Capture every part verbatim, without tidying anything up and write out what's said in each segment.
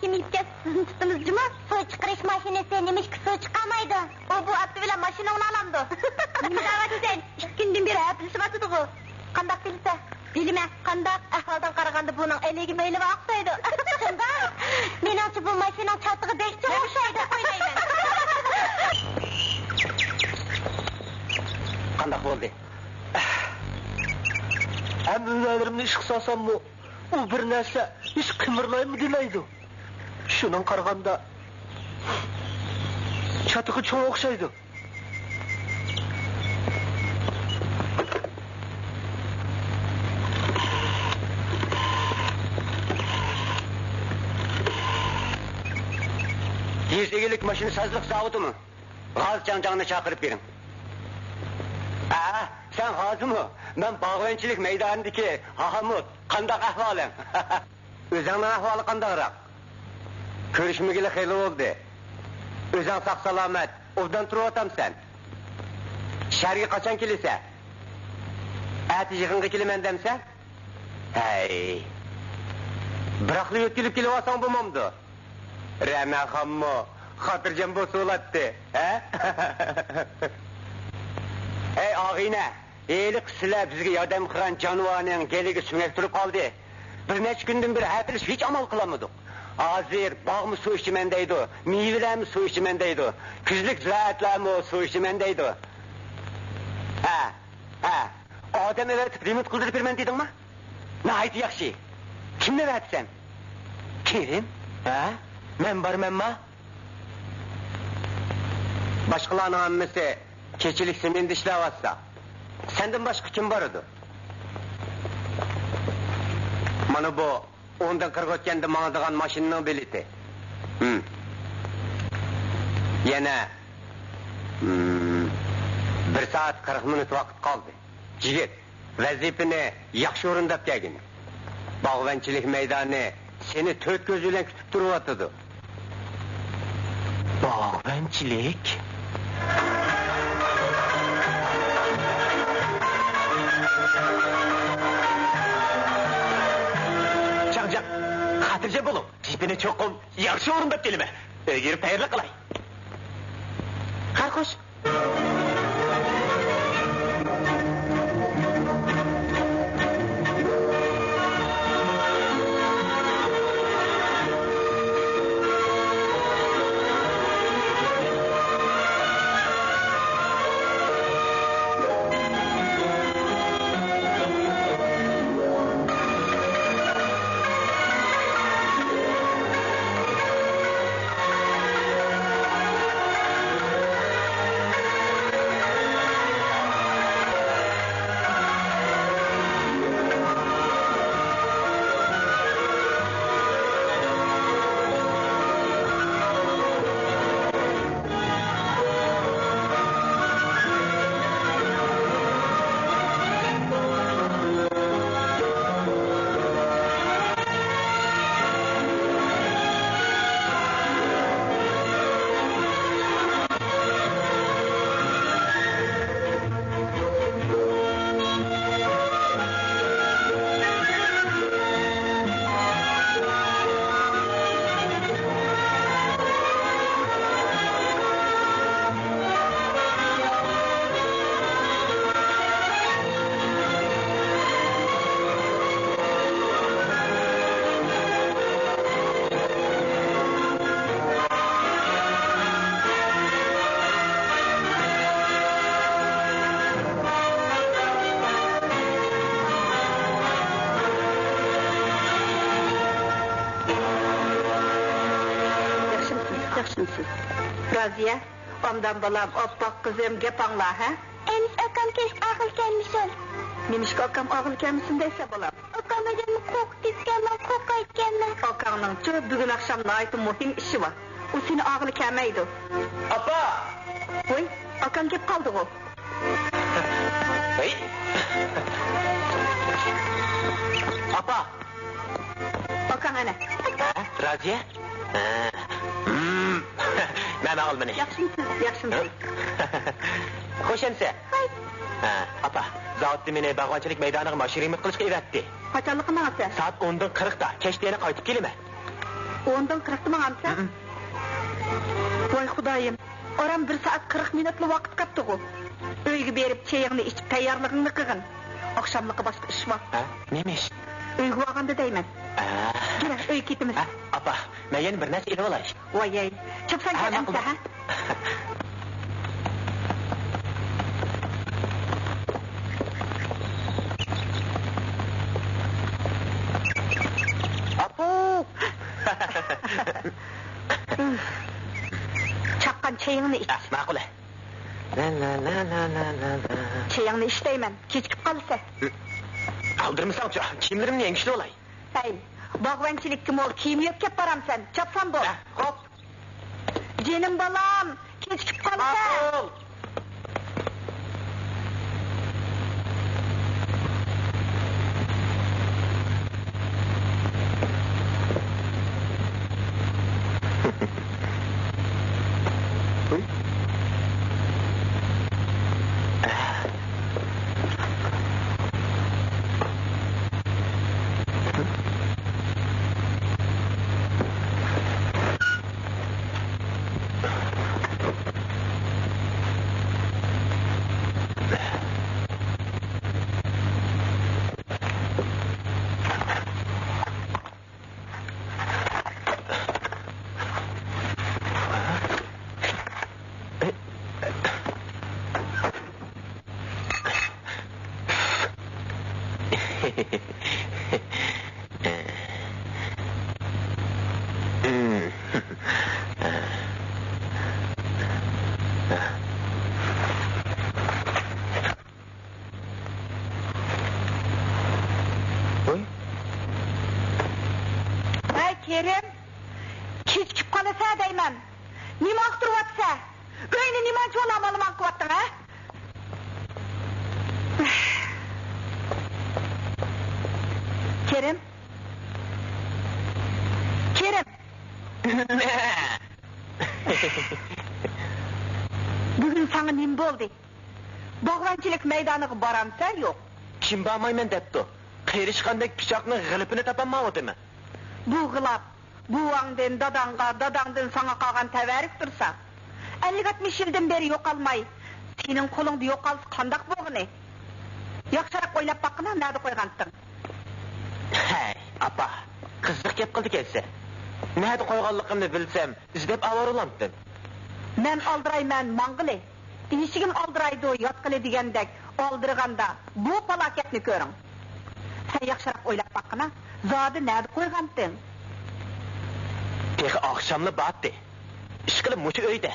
كىم يېتىپ كەتسە، سىزنى تۇتىمىز جۇمۇ. سۇ چىقىرىش ماشىنىسى نېمىشقا سۇ چىقارمايدۇ؟ ئۇ بۇ ئاپتا بىلەن ماشىنىڭنى ئالامدۇ؟ نېمە دەۋاتىسەن؟ ئىككى كۈندىن بېرى ھەپىلىشىۋاتىدىغۇ. قانداق بىلىسەن؟ بىلىمەن. قانداق؟ ئەھۋالدىن قارىغاندا بۇنىڭ ئەلىگە مەيلىۋا ئوخشايدۇ. شۇنداق؟ مېنىڭچە بۇ ماشىنىنىڭ چاتىقى بەك چوڭ ئوخشايدۇ. ئويلايمەن. قانداق بولدى؟ ھەممە ھۈنەرلىرىمنى ئىشقا سالساممۇ، ئۇ بىر نەرسە ھېچ قىمىرلايمۇ دېمەيدۇ. شۇنىڭغا قارىغاندا، چاتىقى چوڭ ئوخشايدۇ. يېزا ئىگىلىك ماشىنا سازلىق زاۋۇتىمۇ؟ غاز چاڭچاڭنى چاقىرىپ بېرىڭ. ھە، سەن غازمۇ؟ مەن باغۋەنچىلىك مەيدانىدىكى ھامۇت. قانداق ئەھۋالىڭ؟ ئۆزۈڭنىڭ ئەھۋالى قانداقراق؟ كۆرۈشمىگىلى خېلى بولدى. ئۆزۈڭ ساق-سالامەت، ئوبدان تۇرۇۋاتامسەن؟ شەھەرگە قاچان كېلىسەن؟ ئەتە يىغىنغا كېلىمەن دەمسەن؟ ھەي، بىراقلا يۆتكىلىپ كېلىۋالساڭ بولمامدۇ؟ رەناخانمۇ خاتىرجەم بولسا بولاتتى، ھە؟ ھەي، ئاغىنە، ھېلىقى سىلەر بىزگە ياردەم قىلغان جانىۋارنىڭ گېلىگە سۆڭەك تۇرۇپ قالدى. بىر نەچچە كۈندىن بېرى ھەپىلىشىپ ھېچ ئامال قىلالمىدۇق. ھازىر باغمۇ سۇ ئىچىمەن دەيدۇ، مېۋىلەرمۇ سۇ ئىچىمەن دەيدۇ، كۈزلۈك زىرائەتلەرمۇ سۇ ئىچىمەن دەيدۇ. ھە، ھە، ئادەم ئەۋەتىپ رېمونت قىلدۇرۇپ بېرىمەن دېدىڭما؟ ناھايىتى ياخشى. كىمنى ئەۋەتىسەن؟ كېرىم؟ ھە؟ مەن بارمەنما؟ باشقىلارنىڭ ھەممىسى كېچىلىك سمېنىدا ئىشلەۋاتسا، سەندىن باشقا كىم بارىدۇ؟ مانا بۇ ئوندىن قىرىق ئۆتكەندە ماڭىدىغان ماشىنىنىڭ بېلىتى. ھىم. يەنە، ھىم، بىر سائەت قىرىق مىنۇت ۋاقىت قالدى. يىگىت، ۋەزىپىنى ياخشى ئورۇنداپ كەلگىن. باغۋەنچىلىك مەيدانى سېنى تۆت كۆزى بىلەن كۈتۈپ تۇرۇۋاتىدۇ. باغۋەنچىلىك؟ چاڭجاڭ، خاتىرجەم بولۇڭ. گېپىنى چوقۇم ياخشى ئورۇنداپ كېلىمەن. ئۆيگە يۈرۈپ تەييارلىق قىلاي. خەير خوش. ياخشىمۇسىز؟ ياخشىمۇسىز؟ رازىيە، ئوبدان بالام، ئاپپاق قىزىم، گەپ ئاڭلا، ھە؟ ئەمىسە ئاكام كەچتە ئاغىلى كەلمىسۇن. نېمىشقا ئاكام ئاغىلى كەلمىسۇن دەيسەن، بالام؟ ئاكام ئۆزۈمنى قورقۇتۇپ كەتكەن، مەن قورقايتتىم. ئاكاڭنىڭچۇ بۈگۈن ئاخشام ناھايىتى مۇھىم ئىشى بار. ئۇ سېنى ئاغىلى كەلمەيدۇ. ئاپا! ۋوي، ئاكاڭ كېلىپ قالدىغۇ. ھەي! ئاپا! ئاكاڭ ئەنە. ھە؟ رازىيە؟ ھە. مم. مەن ئاغىلى مېنى. ياخشىمۇسىز؟ ياخشىمۇسىز؟ خوش ئەمىسە. ھە، ئاپا، زاۋۇتتا مېنى باغۋەنچىلىك مەيدانىغا ماشىنا رېمونت قىلىشقا ئەۋەتتى. قاچانلىقى ماڭىسەن؟ سائەت ئوندىن قىرىقتا، كەچتە يەنە قايتىپ كېلىمەن. ئوندىن قىرىقتا ماڭامسەن؟ ھىم. ۋاي خۇدايىم، ئاران بىر سائەت قىرىق مىنۇتلا ۋاقىت قاپتىغۇ. ئۆيگە بېرىپ چېيىڭنى ئىچىپ تەييارلىقىڭنى قىلغىن. ئاخشاملىققا باشقا ئىش بار. ھە؟ نېمە ئىش؟ ئۆيگە بارغاندا دەيمەن. ئە. كېلە، ئۆيگە كېتىمىز. ھە، ئاپا، مەن يەنە بىر نەرسە ئېلىۋالاي. ۋايەي، چاپسان ھە، كەل ماقۇل. ئەمسە، ھە؟ ئاپۇ! چاققان چېيىڭنى ئىچ. ئە، ماقۇل. لا، لا، لا. چېيىڭنى ئىچ دەيمەن، كېچىكىپ قالىسەن. ئالدىرىمىساڭچۇ، كىيىملىرىمنى يەڭگۈشلىۋالاي. ھەي، باغۋەنچىلىككىمۇ كىيىم يۆتكەپ بارامسەن؟ چاپسان بول. ھە، خوپ. جېنىم بالام، كېچىكىپ قالىسەن. ماقۇل. ۋوي. ھەي، كېرىم! كېچىكىپ قالىسەن دەيمەن. نېمە ئاختۇرۇۋاتىسەن؟ ئۆينى نېمانچە ئالىمانا قىلىۋاتتىڭ، ھە؟ كېرىم! كېرىم! بۈگۈن ساڭا نېمە بولدى؟ باغۋەنچىلىك مەيدانىغا بارامسەن، يوق؟ كىم بارمايمەن دەپتۇ؟ قېرىشقاندەك پىچاقنىڭ غىلىپىنى تاپالمايۋاتىمەن. بۇ غىلاپ، بوۋاڭدىن داداڭغا، داداڭدىن ساڭا قالغان تەۋەررۈك تۇرسا، ئەللىك ئاتمىش يىلدىن بېرى يوقالماي، سېنىڭ قولۇڭدا يوقالسا قانداق بولغىنى؟ ياخشىراق ئويلاپ باققىنا، نەدە قويغانتىڭ؟ ھەي، ئاپا، قىزىق گەپ قىلىدىكەنسەن. نەدە قويغانلىقىمنى بىلسەم، ئىزدەپ ئاۋارە بولامتىم. مەن ئالدىرايمەن ماڭغىلى، ئېشىكىم ئالدىرايدۇ ياتقىلى دېگەندەك، ئالدىرىغاندا بۇ پالاكەتنى كۆرۈڭ. سەن ياخشىراق ئويلاپ باققىنا، زادى نەدە قويغانتىڭ؟ تېخى ئاخشاملا بارتتى. ئىشقىلىپ مۇشۇ ئۆيدە.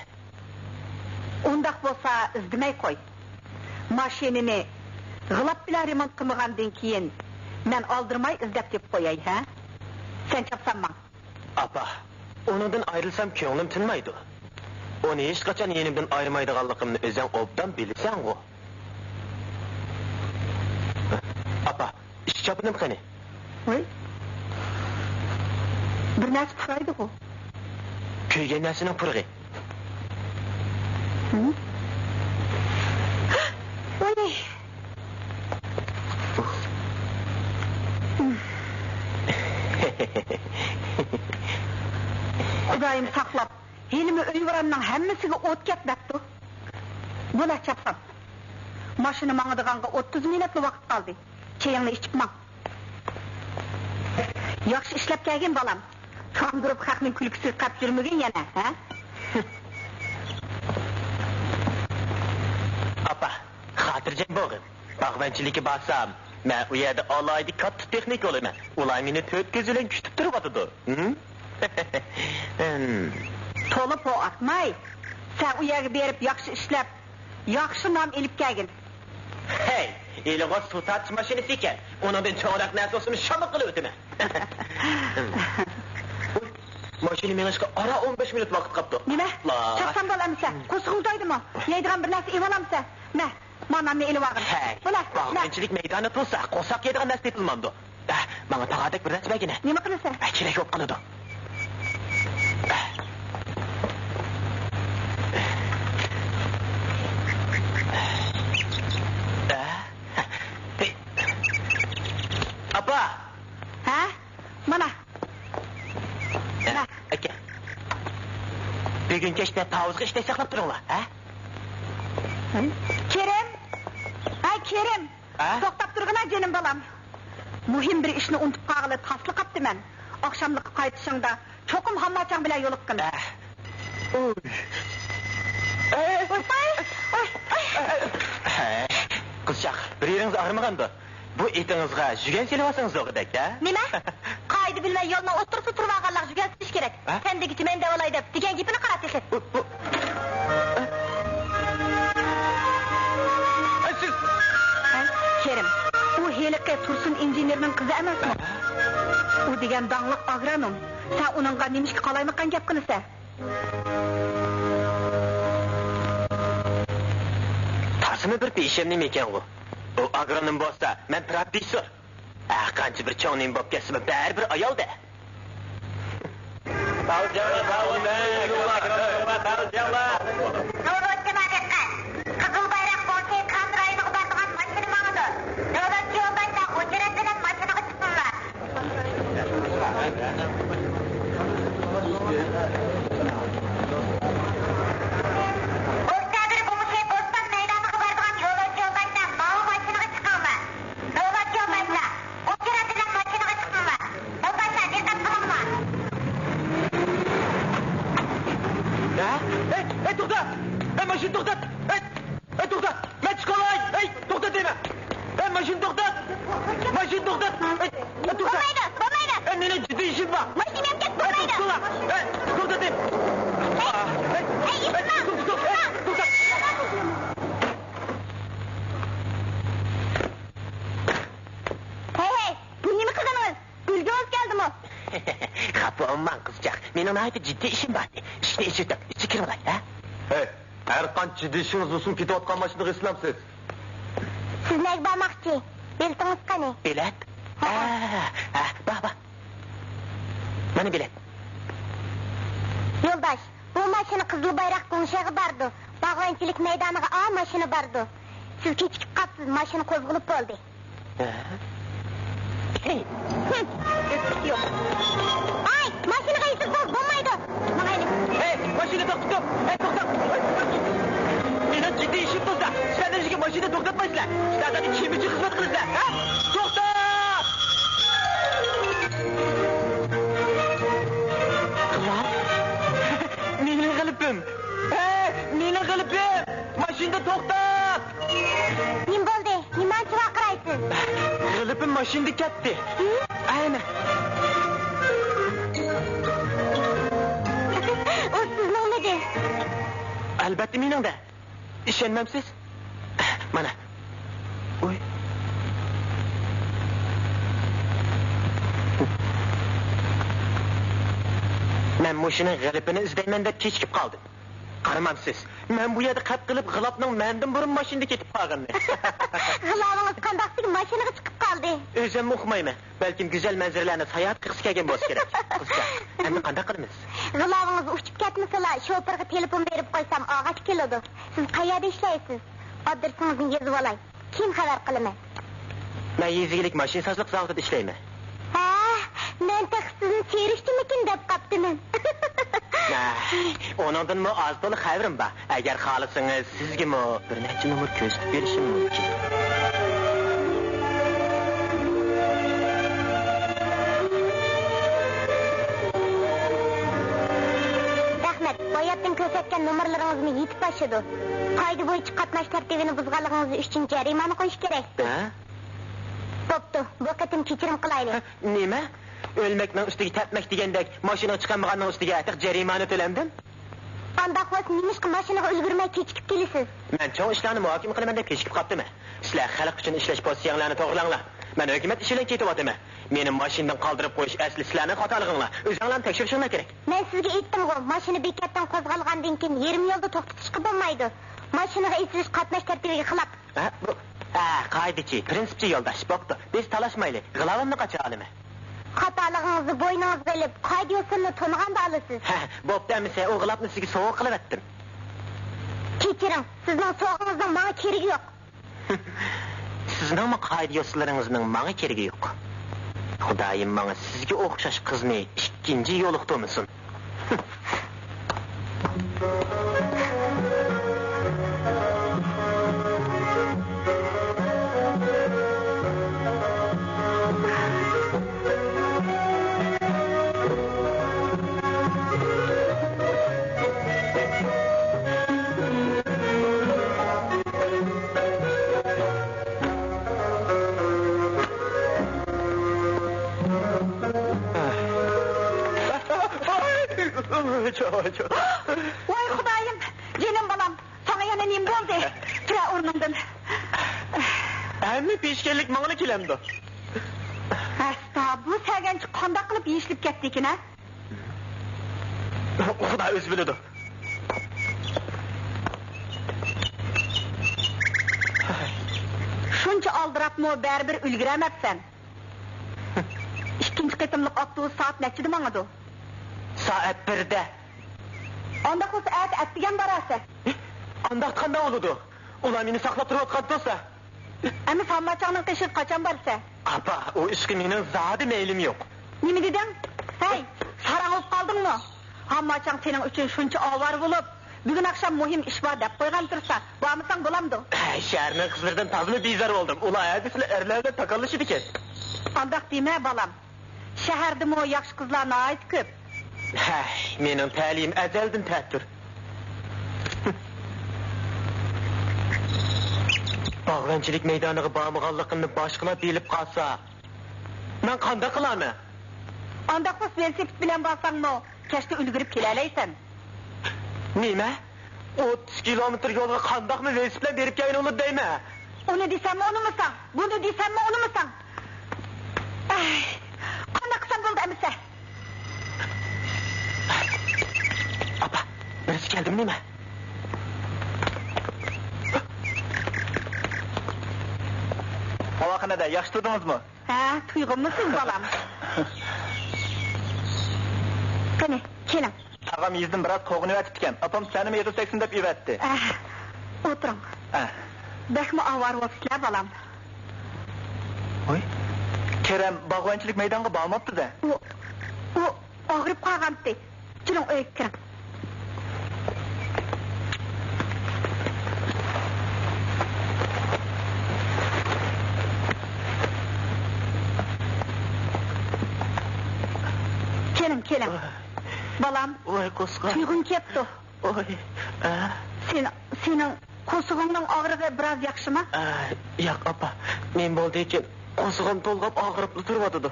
ئۇنداق بولسا ئىزدىمەي قوي. ماشىنىنى غىلاپ بىلەن رېمونت قىلمىغاندىن كېيىن، مەن ئالدىرىماي ئىزدەپ تېپىپ قوياي، ھە؟ سەن چاپسان ماڭ. ئاپا، ئۇنىڭدىن ئايرىلسام كۆڭلۈم تىنمايدۇ. ئۇنى ھېچقاچان يېنىمدىن ئايرىمايدىغانلىقىمنى ئۆزۈڭ ئوبدان بىلىسەنغۇ. ئاپا، ئىش چاپىنىم قېنى؟ ۋاي، بىر نەرسە پۇرايدىغۇ. كۆيگەن نەرسىنىڭ پۇرىقى. ھە؟ ۋاي. خۇدايىم ساقلاپ، ھېلىمۇ ئۆيۋاراننىڭ ھەممىسىگە ئوت كەت دەپتۇ. بولە چاپسان. ماشىنا ماڭىدىغانغا ئوتتۇز مىنۇتلا ۋاقىت قالدى. چېيىڭنى ئىچىپ ماڭ. ياخشى ئىشلەپ كەلگىن، بالام. تاندۇرۇپ خەقنىڭ كۈلكىسىگە قاپ يۈرمىگىن يەنە، ھە؟ ئاپا، خاتىرجەم بولغىن. باغۋەنچىلىككە بارسام، مەن ئۇ يەردە ئالاھىدە كاتتا تېخنىكا بولىمەن. ئۇلار مېنى تۆت كۆزى بىلەن كۈتۈپ تۇرۇۋاتىدۇ. ھىم؟ تولا پو ئاتماي، سەن ئۇ يەرگە بېرىپ ياخشى ئىشلەپ، ياخشى نام ئېلىپ كەلگىن. ھەي، ھېلىغۇ سۇ تارتىش ماشىنىسى ئىكەن. ئۇنىڭدىن چوڭراق نەرسە بولسىمۇ شامىلى قىلىۋېتىمەن. ۋوي، ماشىنا مېڭىشقا ئاران ئون بەش مىنۇت ۋاقىت قاپتۇ. نېمە؟ لا. چاپسان بول ئەمىسە. قورسىقىڭ تويدىمۇ؟ يەيدىغان بىر نەرسە ئېلىۋالامسەن؟ مە، مانامنى ئېلىۋالغىن. ھەي، بولە، مە. باغۋەنچىلىك مەيدانى تولسا، قورساق يەيدىغان نەرسە تېپىلمامدۇ؟ ئە، ماڭا تاغاردەك بىر نەرسە بەرگىنە. نېمە قىلىسەن؟ ئە، كېرەك بولۇپ قالىدۇ. ئە. ئە. ئاپا! ھە؟ مانا. ئە. مە، ئاكا، بۈگۈن كەچتە تاۋۇزغا ئىشتەي ساقلاپ تۇرۇڭلار، ھە؟ كېرىم! ھەي، كېرىم! ھە؟ توختاپ تۇرغىنا، جېنىم بالام. مۇھىم بىر ئىشنى ئۇنتۇپ قالغىلى تاسلا قاپتىمەن. ئاخشاملىققا قايتىشىڭدا چوقۇم ھامماچاڭ بىلەن يولۇققىن. ئە. ئۇي. ئۇي، ئۇي، ئۇي، ئۇي. ھە، قىزچاق، بىر يېرىڭىز ئاغرىمىغاندۇ؟ بۇ ئېتىڭىزغا يۈگەن سېلىۋالسىڭىز بولغۇدەك، ھە؟ نېمە؟ قائىدە بىلمەي يولنىڭ ئوتتۇرىسىدا تۇرۇۋالغانلارغا يۈگەن سېلىش كېرەك. ھە؟ سەن دېگۈچە مەن دەۋالاي دەپ دېگەن گېپىنى قارا تېخى. ئۇ، ئۇ. ئە، سىز. ھە؟ كېرىم، ئۇ ھېلىقى تۇرسۇن ئىنژېنېرنىڭ قىزى ئەمەسمۇ؟ ئۇ دېگەن داڭلىق ئاگرونوم. سەن ئۇنىڭغا نېمىشقا قالايمىقان گەپ قىلىسەن؟ تازىمۇ بىر پېشەم نېمە ئىكەنغۇ؟ ئۇ ئاگرونوم بولسا، مەن پروفېسسور. ئە، قانچە بىر چوڭ نېمە بولۇپ كەتسىمۇ، بەرىبىر ئايال-دە. يولۇچىلار دىققەت! قىزىل بايراق بويىچە كان رايونىغا بارىدىغان ماشىنا ماڭىدۇ. يولۇچى يولداشلار ئوچېرېت بىلەن ماشىنىغا چىقىڭلار. ئوكتەبىر بومۇشى بوستان مەيدانىغا بارىدىغان يولۇچى يولداشلار ماۋۇ ماشىنىغا چىقىڭلار. يولداش يولداشلار، ئوچېرېت بىلەن ماشىنىغا چىقىڭلار. يولداشلار، دىققەت قىلىڭلار. ھە؟ ھەي، ھەي، توختا! ھەي، ماشىنا توختات! ھەي، ھەي، توختا! مەن چىقالاي! ھەي، توختا دەيمەن! ھەي، ماشىنا توختات! ماشىنا توختات! ھەي، ھەي، توختا! بولمايدۇ، بولمايدۇ! ھەي، مېنىڭ جىددىي ئىشىم بار! ماشىنا ھەي، توختاڭلار! ھەي، توختا دەيمەن! ھەي، ھەي، ئىسمام! توختا، توختا! ھەي، توختا! ھەي، ھەي، بۇ نېمە قىلغىنىڭىز؟ گۈلجىڭىز كەلدىمۇ؟ خاپا بولماڭ، قىزچاق. مېنىڭ ناھايىتى جىددىي ئىشىم بار. ئىشىكنى ئېچىۋېتىڭ، ئىچىگە كىرىۋالاي، ھە؟ ھەي، ھەرقانچە جىددىي ئىشىڭىز بولسۇن، كېتىۋاتقان ماشىنىغا ئېسىلامسىز؟ سىز نەگە بارماقچى؟ بېلىتىڭىز قېنى؟ بېلەت؟ ھە. ھە، ھە، بار، بار. مانا بېلەت. يولداش، بۇ ماشىنا قىزىل بايراق گۇڭشېغا بارىدۇ. باغۋەنچىلىك مەيدانىغا ئا ماشىنا بارىدۇ. سىز كېچىكىپ قاپسىز، ماشىنا قوزغىلىپ بولدى. ھە؟ ھىم. ئۆتۈش يوق. ئاي، ماشىنىغا ئېسىل بول، بولمايدۇ. ماڭايلى. ھەي، ماشىنا توختىتىپ تۇر. ھەي، توختا. مېنىڭ جىددىي ئىشىم تۇرسا، سىلەر نېمىشقا ماشىنا توختاتمايسىلەر؟ سىلەر زادى كىم ئۈچۈن خىزمەت قىلىسىلەر، ھە؟ توختا! غىلىپ؟ مېنىڭ غىلىپىم! ھەي، مېنىڭ غىلىپىم! ماشىنا توختات! نېمە بولدى؟ نېمانچە ۋارقىرايسىز؟ غىلىپىم ماشىنىدا كەتتى. ھە؟ ئەنە. ئۇ سىزنىڭمىدى؟ ئەلۋەتتە مېنىڭ-دە. ئىشەنمەمسىز؟ مانا. ئۇي. مەن مۇشۇنىڭ غىلىپىنى ئىزدەيمەن دەپ كېچىكىپ قالدىم. قارىمامسىز، مەن بۇ يەردە قەپ قىلىپ غىلاپنىڭ مەندىن بۇرۇن ماشىنىدا كېتىپ قالغىنىنى. غىلاۋىڭىز قانداقسىكى ماشىنىغا چىقىپ قالدى؟ ئۆزۈممۇ ئۇقمايمەن. بەلكىم گۈزەل مەنزىرىلەرنى ساياھەت قىلغۇسى كەلگەن بولسا كېرەك. قىزچاق، ئەمدى قانداق قىلىمىز؟ غىلاۋىڭىز ئۇچۇپ كەتمىسىلا، شوپۇرغا تېلېفون بېرىپ قويسام ئاغاچ كېلىدۇ. سىز قەيەردە ئىشلەيسىز؟ ئادرېسىڭىزنى يېزىۋالاي. كېيىن خەۋەر قىلىمەن. مەن يېزا ئىگىلىك ماشىنا سازلىق زاۋۇتىدا ئىشلەيمەن. ھە، مەن تېخى سىزنى تېرىشتىمىكىن دەپ قاپتىمەن. ھە، ئۇنىڭدىنمۇ ئاز تولا خەۋىرىم بار. ئەگەر خالىسىڭىز، سىزگىمۇ بىر نەچچە نومۇر كۆرسىتىپ بېرىشىم مۇمكىن. رەھمەت، باياتىن كۆرسەتكەن نومۇرلىرىڭىزمۇ يېتىپ ئاشىدۇ. قائىدە بويىچە قاتناش تەرتىپىنى بۇزغانلىقىڭىز ئۈچۈن جەرىمانە قويۇش كېرەك. ھە؟ بوپتۇ، بۇ قېتىم كېچىرىم قىلايلى. ھە، نېمە؟ ئۆلمەكنىڭ ئۈستىگە تەپمەك دېگەندەك، ماشىنىغا چىقالمىغاننىڭ ئۈستىگە تېخى جەرىمانە تۆلەمدىم؟ ئانداق بولسا نېمىشقا ماشىنىغا ئۈلگۈرمەي كېچىكىپ كېلىسىز؟ مەن چوڭ ئىشلارنى مۇھاكىمە قىلىمەن دەپ كېچىكىپ قاپتىمەن. سىلەر خەلق ئۈچۈن ئىشلەش پوزىتسىيەڭلارنى توغرىلاڭلار. مەن ھۆكۈمەت ئىشى بىلەن كېتىۋاتىمەن. مېنى ماشىنىدىن قالدۇرۇپ قويۇش ئەسلى سىلەرنىڭ خاتالىقىڭلار. ئۆزۈڭلارنى تەكشۈرۈشۈڭلار كېرەك. مەن سىزگە ئېيتتىمغۇ، ماشىنا بېكەتتىن قوزغالغاندىن كېيىن يېرىم يولدا توختىتىشقا بولمايدۇ. ماشىنىغا ئېسىلىش قاتناش تەرتىپىگە خىلاپ. ھە، بۇ، ھە، قائىدىچى، پىرىنسىپچى يولداش، بوپتۇ. بىز تالاشمايلى، غىلاۋىمنى قاچان ئالىمەن؟ خاتالىقىڭىزنى بوينىڭىزغا ئېلىپ، قائىدە يوسۇننى تونۇغاندا ئالىسىز. ھە، بوپتۇ ئەمىسە، ئۇ غىلاپنى سىزگە سوۋغا قىلىۋەتتىم. كەچۈرۈڭ، سىزنىڭ سوۋغىڭىزنىڭ ماڭا كېرىكى يوق. سىزنىڭمۇ قائىدە يوسۇنلىرىڭىزنىڭ ماڭا كېرىكى يوق. خۇدايىم ماڭا سىزگە ئوخشاش قىزنى ئىككىنچى يولۇقتۇرمىسۇن. ۋاي خۇدايىم، جېنىم بالام، ساڭا يەنە نېمە بولدى؟ تۇرە ئورنۇڭدىن. ھەممە پېشكەللىك ماڭىلا كېلەمدۇ؟ ئەستا، بۇ سەگەنچە قانداق قىلىپ يېشىلىپ كەتتىكىن ھە؟ خۇدا ئۆزى بىلىدۇ. شۇنچە ئالدىراپمۇ بەرىبىر ئۈلگۈرەمەپسەن. ئىككىنچى قېتىملىق ئاپتوبۇس سائەت نەچچىدە ماڭىدۇ؟ سائەت بىردە. ئانداق بولسا ئەتە ئەتىگەن بارارسەن. ئانداق قانداق بولىدۇ؟ ئۇلار مېنى ساقلاپ تۇرۇۋاتقان تۇرسا. ئەمىسە ھامماچاڭنىڭ قېشىغا قاچان بارىسەن؟ ئاپا، ئۇ ئىشقا مېنىڭ زادى مەيلىم يوق. نېمە دېدىڭ؟ ھەي، ساراڭ بولۇپ قالدىڭمۇ؟ ھامماچاڭ سېنىڭ ئۈچۈن شۇنچە ئاۋارە بولۇپ، بۈگۈن ئاخشام مۇھىم ئىش بار دەپ قويغان تۇرسا، بارمىساڭ بولامدۇ؟ ھەي، شەھەرنىڭ قىزلىرىدىن تازىمۇ بىزار بولدۇم. ئۇلار ھەرگىزلا ئەرلەر بىلەن تاكاللىشىدىكەن. ئانداق دېمە، بالام. شەھەردىمۇ ياخشى قىزلار ناھايىتى كۆپ. ھەي، مېنىڭ تەلىيىم ئەزەلدىن تەتۈر. باغۋەنچىلىك مەيدانىغا بارمىغانلىقىمنى باشقىلار بىلىپ قالسا، مەن قانداق قىلارمەن؟ ئانداق بولسا ۋېلىسىپىت بىلەن بارساڭمۇ، كەچتە ئۈلگۈرۈپ كېلەلەيسەن. نېمە؟ ئوتتۇز كىلومېتىر يولغا قانداقمۇ ۋېلىسىپىت بىلەن بېرىپ كەلگىلى بولىدۇ دەيمەن؟ ئۇنى دېسەممۇ ئۇنىمىساڭ، بۇنى دېسەممۇ ئۇنىمىساڭ. ئەي، قانداق قىلسام بولدى ئەمىسە؟ ئاپا، بىرسى كەلدىمۇ نېمە؟ بوۋاقخانىدا ياخشى تۇردىڭىزمۇ؟ ھە، تۇيغۇممۇ سىز، بالام؟ قېنى، كېلىڭ. تاغام يېزىدىن بىراز قوغۇنۇۋېتىپتىكەن. ئاپام سىلەرنىمۇ ئېغىز تەگسۇن دەپ ئېۋەتتى. ئەھ، ئولتۇرۇڭ. ئەھ. بەكمۇ ئاۋارە بوپسىلەر، بالام. ۋاي، كېرەم باغۋەنچىلىك مەيدانغا بارماپتۇ-دە. ئۇ، ئۇ ئاغرىپ قالغانتى. كېلىڭ، ئۆيگە كىرىڭ. كېلىڭ، كېلىڭ. بالام، ۋاي، قورسىقىم. تۇيغۇڭ كەپتۇ. ۋاي، ئە؟ سېنىڭ، سېنىڭ قورسىقىڭنىڭ ئاغرىقى بىراز ياخشىما؟ ئە، ياق، ئاپا. نېمە بولدىكىن، قورسىقىم تولغاپ ئاغرىپلا تۇرۇۋاتىدۇ.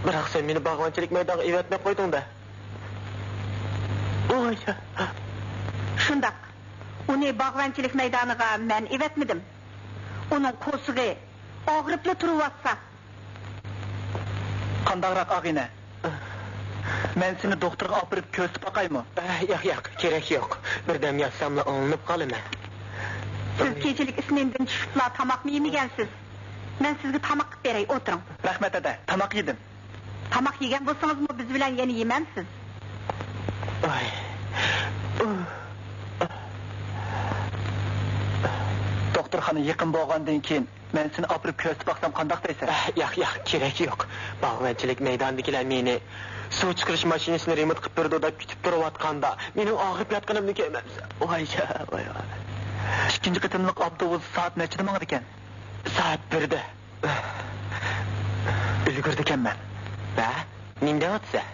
بىراق سەن مېنى باغۋەنچىلىك مەيدانغا ئېۋەتمەي قويدۇڭ-دە. ۋاي. شۇنداق. ئۇنى باغۋەنچىلىك مەيدانىغا مەن ئېۋەتمىدىم. ئۇنىڭ قورسىقى ئاغرىپلا تۇرۇۋاتسا. قانداقراق، ئاغىنە؟ مەن سېنى دوختۇرغا ئاپىرىپ كۆرسىتىپ باقايمۇ؟ ئەھ، ياق، ياق، كېرەك يوق. بىردەم ياتساملا ئوڭلىنىپ قالىمەن. سىز كېچىلىك ئىسمىندىن چۈشۈپلا تاماقمۇ يېمىگەنسىز. مەن سىزگە تاماق قىلىپ بېرەي، ئولتۇرۇڭ. رەھمەت، ھەدە، تاماق يېدىم. تاماق يېگەن بولسىڭىزمۇ بىز بىلەن يەنە يېمەمسىز؟ ئاي. دوختۇرخانا يېقىن بولغاندىن كېيىن مەن سېنى ئاپىرىپ كۆرسىتىپ باقسام قانداق دەيسەن؟ ئەھ، ياق، ياق، كېرەك يوق. باغۋەنچىلىك مەيدانىدىكىلەر مېنى سۇ چىقىرىش ماشىنىسىنى رېمونت قىلىپ بېرىدۇ دەپ كۈتۈپ تۇرۇۋاتقاندا، مېنىڭ ئاغرىپ ياتقىنىمنى كۆرمەمسەن. ۋاي، ۋاي، ۋاي. ئىككىنچى قېتىملىق ئاپتوبۇس سائەت نەچچىدە ماڭىدىكەن؟ سائەت بىردە. ئۈلگۈردىكەنمەن. ھە؟ نېمە دەۋاتىسەن؟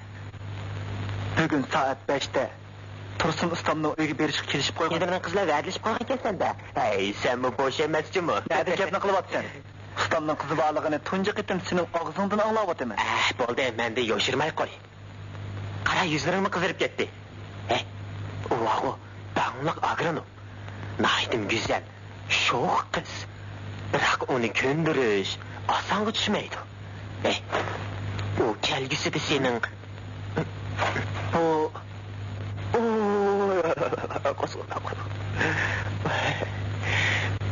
بۈگۈن سائەت بەشتە تۇرسۇن ئۇستامنىڭ ئۆيىگە بېرىشقا كېلىشىپ قويغان. يەنە مېنىڭ قىز بىلەن ۋەدىلىشىپ قالغانكەنسەن-دە. ھەي، سەنمۇ بوش ئەمەسچىمۇ؟ نەدە گەپنى قىلىۋاتىسەن؟ ئۇستامنىڭ قىزى بارلىقىنى تۇنجى قېتىم سېنىڭ ئاغزىڭدىن ئاڭلاۋاتىمەن. ئەھ، بولدى، مەندىن يوشۇرماي قوي. قارا، يۈزلىرىڭمۇ قىزىرىپ كەتتى. ھەي، ئۇ ۋاغۇ، داڭلىق ئاگرونوم. ناھايىتىمۇ گۈزەل، شوخ قىز. بىراق ئۇنى كۆندۈرۈش ئاسانغا چۈشمەيدۇ. ھەي، ئۇ كەلگۈسىدە سېنىڭ بۇ، ئۇ، قوزغىلا، قوزغىلا.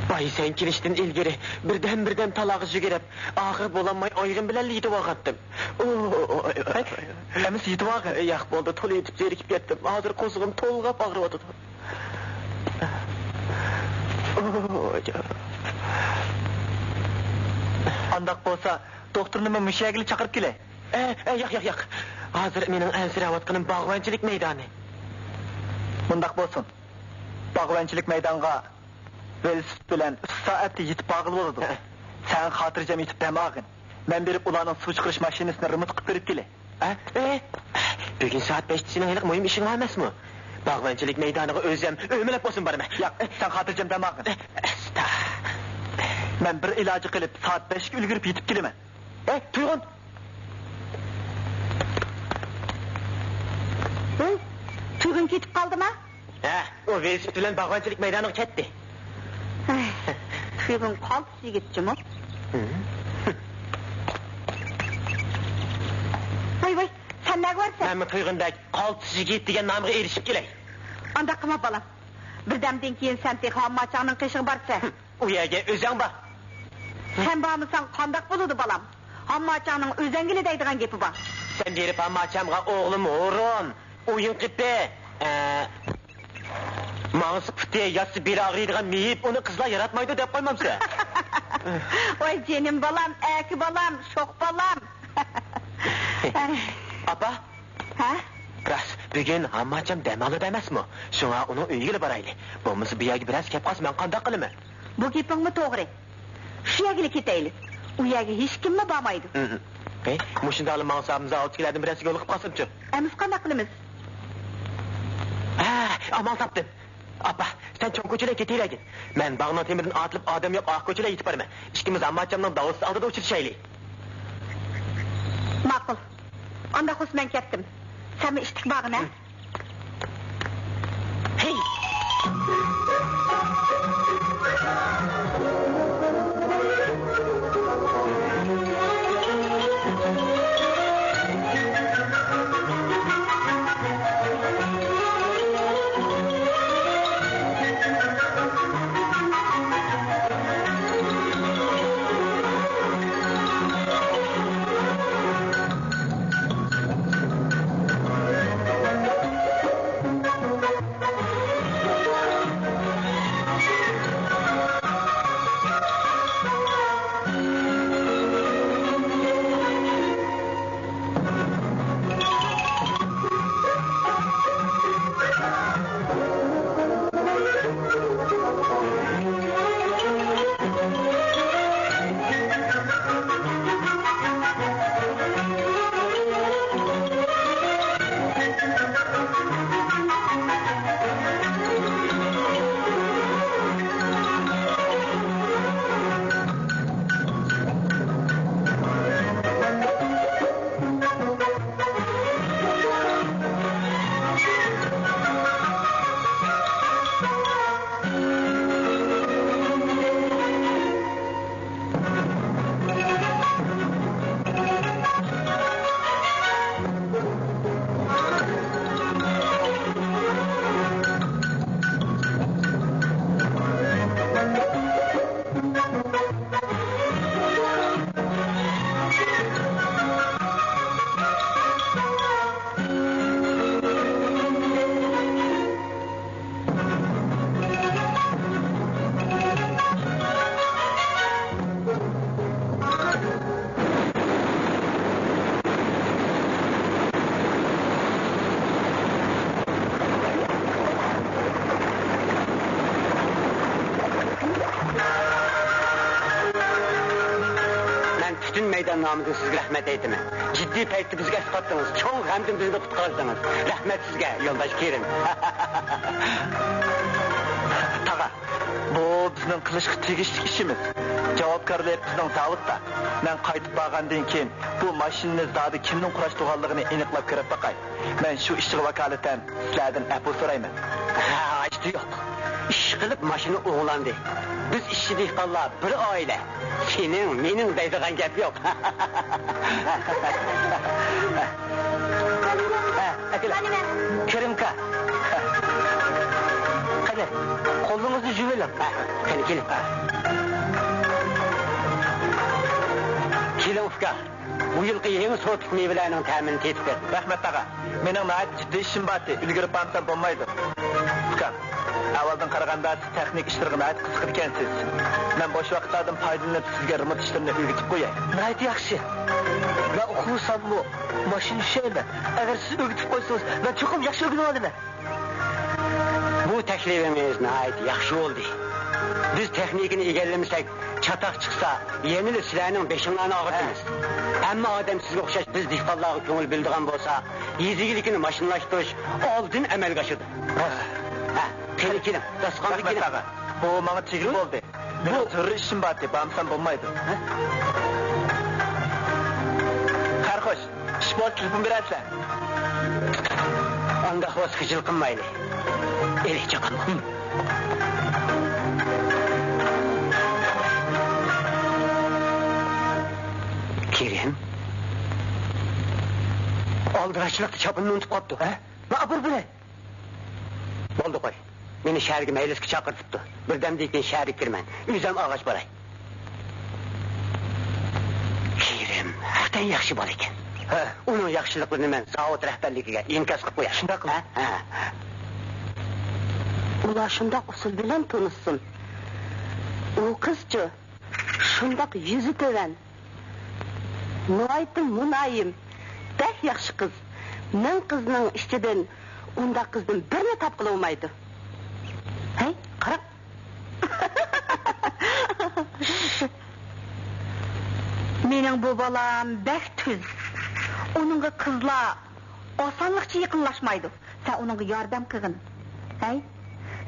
باي، سەن كېلىشتىن ئىلگىرى بىردەم-بىردەم تالاغا يۈگۈرۈپ، ئاخىرى بولالماي ئايىغىم بىلەنلا يېتىۋالغانتىم. ئۇ، ئەمىسە يېتىۋالغىن. ياق، بولدى، تولا يېتىپ زېرىكىپ كەتتىم. ھازىر قوزغىم تولغاپ ئاغرىۋاتىدۇ. ئانداق بولسا، دوختۇرنىمۇ مۇشۇ يەرگىلا چاقىرىپ كېلەي. ئە، ئە، ياق، ياق، ياق. ھازىر مېنىڭ ئەنسىرەۋاتقىنىم باغۋەنچىلىك مەيدانى. مۇنداق بولسۇن. باغۋەنچىلىك مەيدانغا ۋېلىسىپىت بىلەن ئۈچ سائەتتە يېتىپ بارغىلى بولىدۇ. ھە. سەن خاتىرجەم يېتىپ دەم ئالغىن. مەن بېرىپ ئۇلارنىڭ سۇ چىقىرىش ماشىنىسىنى رېمونت قىلىپ بېرىپ كېلەي. ھە؟ ئە؟ بۈگۈن سائەت بەشتە سېنىڭ ھېلىقى مۇھىم ئىشىڭ بار ئەمەسمۇ؟ باغۋەنچىلىك مەيدانىغا ئۆزۈم ئۆمىلەپ بولسۇن بارىمەن. ياق، سەن خاتىرجەم دەم ئالغىن. ئە، ئەستا. مەن بىر ئىلاجى قىلىپ، سائەت بەشكە ئۈلگۈرۈپ يېتىپ كېلىمەن. ئەي، تۇيغۇن! ھە؟ تۇيغۇن كېتىپ قالدىما؟ ھە، ئۇ ۋېلىسىپىت بىلەن باغۋەنچىلىك مەيدانىغا كەتتى. ئەي، تۇيغۇن قالتىس يىگىت جۇمۇ. ھە؟ ۋاي، ۋاي، سەن نەگە بارىسەن؟ مەنمۇ تۇيغۇندەك قالتىس يىگىت دېگەن نامغا ئېرىشىپ كېلەي. ئانداق قىلما، بالام. بىردەمدىن كېيىن سەن تېخى ھامماچاڭنىڭ قېشىغا بارىسەن. ئۇ يەرگە ئۆزۈڭ بار. سەن بارمىساڭ قانداق بولىدۇ، بالام؟ ھامماچاڭنىڭ ئۆزەڭگىلى دەيدىغان گېپى بار. سەن بېرىپ ھامماچامغا ئوغلۇم ھۇرۇن، ئويۇن قېپى، ئە، ماڭسا پۇتى، ياتسا بېلى ئاغرىيدىغان مېيىپ، ئۇنى قىزلار ياراتمايدۇ دەپ قويمامسەن؟ ۋاي جېنىم بالام، ئەكە بالام، شوخ بالام. ئاپا! ھە؟ راست، بۈگۈن ھامماچام دەم ئالىدۇ ئەمەسمۇ؟ شۇڭا ئۇنىڭ ئۆيىگىلا بارايلى. بولمىسا بۇ يەرگە بىرەرسى كەپ قالسا مەن قانداق قىلىمەن؟ بۇ گېپىڭمۇ توغرا. شۇ يەرگىلا كېتەيلى. ئۇ يەرگە ھېچكىممۇ بارمايدۇ. ھىم. ھەي، مۇشۇنداقلا ماڭسام زاۋۇتتىكىلەردىن بىرەرسىگە يولۇقۇپ قالسامچۇ؟ ئەمىسە قانداق قىلىمىز؟ ھە، ئامال تاپتىم. ئاپا، سەن چوڭ كوچىلارغا كېتىۋەرگىن. مەن باغنىڭ تېمىدىن ئارتىلىپ ئادەم يوق ئاق كوچىلارغا يېتىپ بارىمەن. ئىككىمىز ھامماچامنىڭ داۋۇسى ئالدىدا ئۇچرىشايلى. ماقۇل. ئانداق بولسا مەن كەتتىم. سەنمۇ ئىشتىك بارغىن، ھە؟ ھىم. ھەي! مەن پۈتۈن مەيدان نامىدىن سىزگە رەھمەت ئېيتىمەن. جىددىي پەيتتە بىزگە ئەسقاتتىڭىز، چوڭ غەمدىن بىزنى قۇتقاردىڭىز. رەھمەت سىزگە، يولداش كېرىم. تاغا، بۇ بىزنىڭ قىلىشقا تېگىشلىك ئىشىمىز. جاۋابكارلىق بىزنىڭ زاۋۇتتا. مەن قايتىپ بارغاندىن كېيىن بۇ ماشىنىنى زادى كىمنىڭ قۇراشتۇرغانلىقىنى ئېنىقلاپ كۆرۈپ باقاي. مەن شۇ ئىشقا ۋاكالىتەن سىلەردىن ئەپۇ سورايمەن. ھە، ھاجىتى يوق. ئىشقىلىپ ماشىنا ئوڭلاندى. بىز ئىشچى دېھقانلار بىر ئائىلە. سېنىڭ، مېنىڭ دەيدىغان گەپ يوق. ھە، ئەكېلىڭ. كىرىڭكا. قېنى، قولىڭىزنى يۇيۇۋېلىڭ. ھە، قېنى، كېلىڭ. كېلىڭ، ئۇكا. بۇ يىلقى يېڭى سورتلۇق مېۋىلەرنىڭ تەمىنى تېتىپ بېقىڭ. رەھمەت، تاغا. مېنىڭ ناھايىتى جىددىي ئىشىم بارتى، ئۈلگۈرۈپ بارمىسام بولمايدۇ. ئۇكام. ئەھۋالدىن قارىغاندا، سىز تېخنىكا ئىشلىرىغا ناھايىتى قىزىقىدىكەنسىز. مەن بوش ۋاقىتلاردىن پايدىلىنىپ، سىزگە رېمونت ئىشلىرىنى ئۆگىتىپ قوياي. ناھايىتى ياخشى. مەن ئوقۇساممۇ، ماشىنا چۈشەيمەن. ئەگەر سىز ئۆگىتىپ قويسىڭىز، مەن چوقۇم ياخشى ئۆگىنىۋالىمەن. بۇ تەكلىپىڭىز ناھايىتى ياخشى بولدى. بىز تېخنىكىنى ئىگىلىمىسەك، چاتاق چىقسا، يەنىلا سىلەرنىڭ بېشىڭلارنى ئاغرىتىمىز. ھەممە ئادەم سىزگە ئوخشاش بىز دېھقانلارغا كۆڭۈل بۆلىدىغان بولسا، يېزا ئىگىلىكىنى ماشىنىلاشتۇرۇش ئالدىن ئەمەلگە ئاشىدۇ. ھە، قېنى كېلىڭ، داستىخانغا كېلىڭ. رەھمەت، ئاغا. بۇ ماڭا تېگىلىپ بولدى. بۇ زۆرۈر ئىشىم بار ئىدى، بارمىسام بولمايدۇ. ھە؟ خەير خوش، ئىش بولسا تېلېفون بېرەرسەن. ئانداق بولسا خىجىل قىلمايلى. ئېلى چاقام. كېرىم. ئالدىراشچىلىقتا چاپىنىنى ئۇنتۇپ قاپتۇ. ھە؟ مانا ئاپىرىپ بېرەي. بولدى، قوي. مېنى شەھەرگە مەيلىسكە چاقىرتىپتۇ. بىردەمدىن كېيىن شەھەرگە كىرىمەن. ئۆزۈم ئالغاچ باراي. كېرىم ھەقىقەتەن ياخشى بالا ئىكەن. ھە. ئۇنىڭ ياخشىلىقلىرىنى مەن زاۋۇت رەھبەرلىكىگە ئىنكاس قىلىپ قوياي. شۇنداق قىل. ھە؟ ھە. ئۇلار شۇنداق ئۇسۇل بىلەن تونۇشسۇن. ئۇ قىزچۇ، شۇنداق يۈزى تۆۋەن. ناھايىتى مۇلايىم، بەك ياخشى قىز. مىڭ قىزنىڭ ئىچىدىن ئۇنداق قىزدىن بىرنى تاپقىلى بولمايدۇ. ھەي، قارا. مېنىڭ بۇ بالام بەك تۈز. ئۇنىڭغا قىزلار ئاسانلىقچە يېقىنلاشمايدۇ. سەن ئۇنىڭغا ياردەم قىلغىن. ھەي،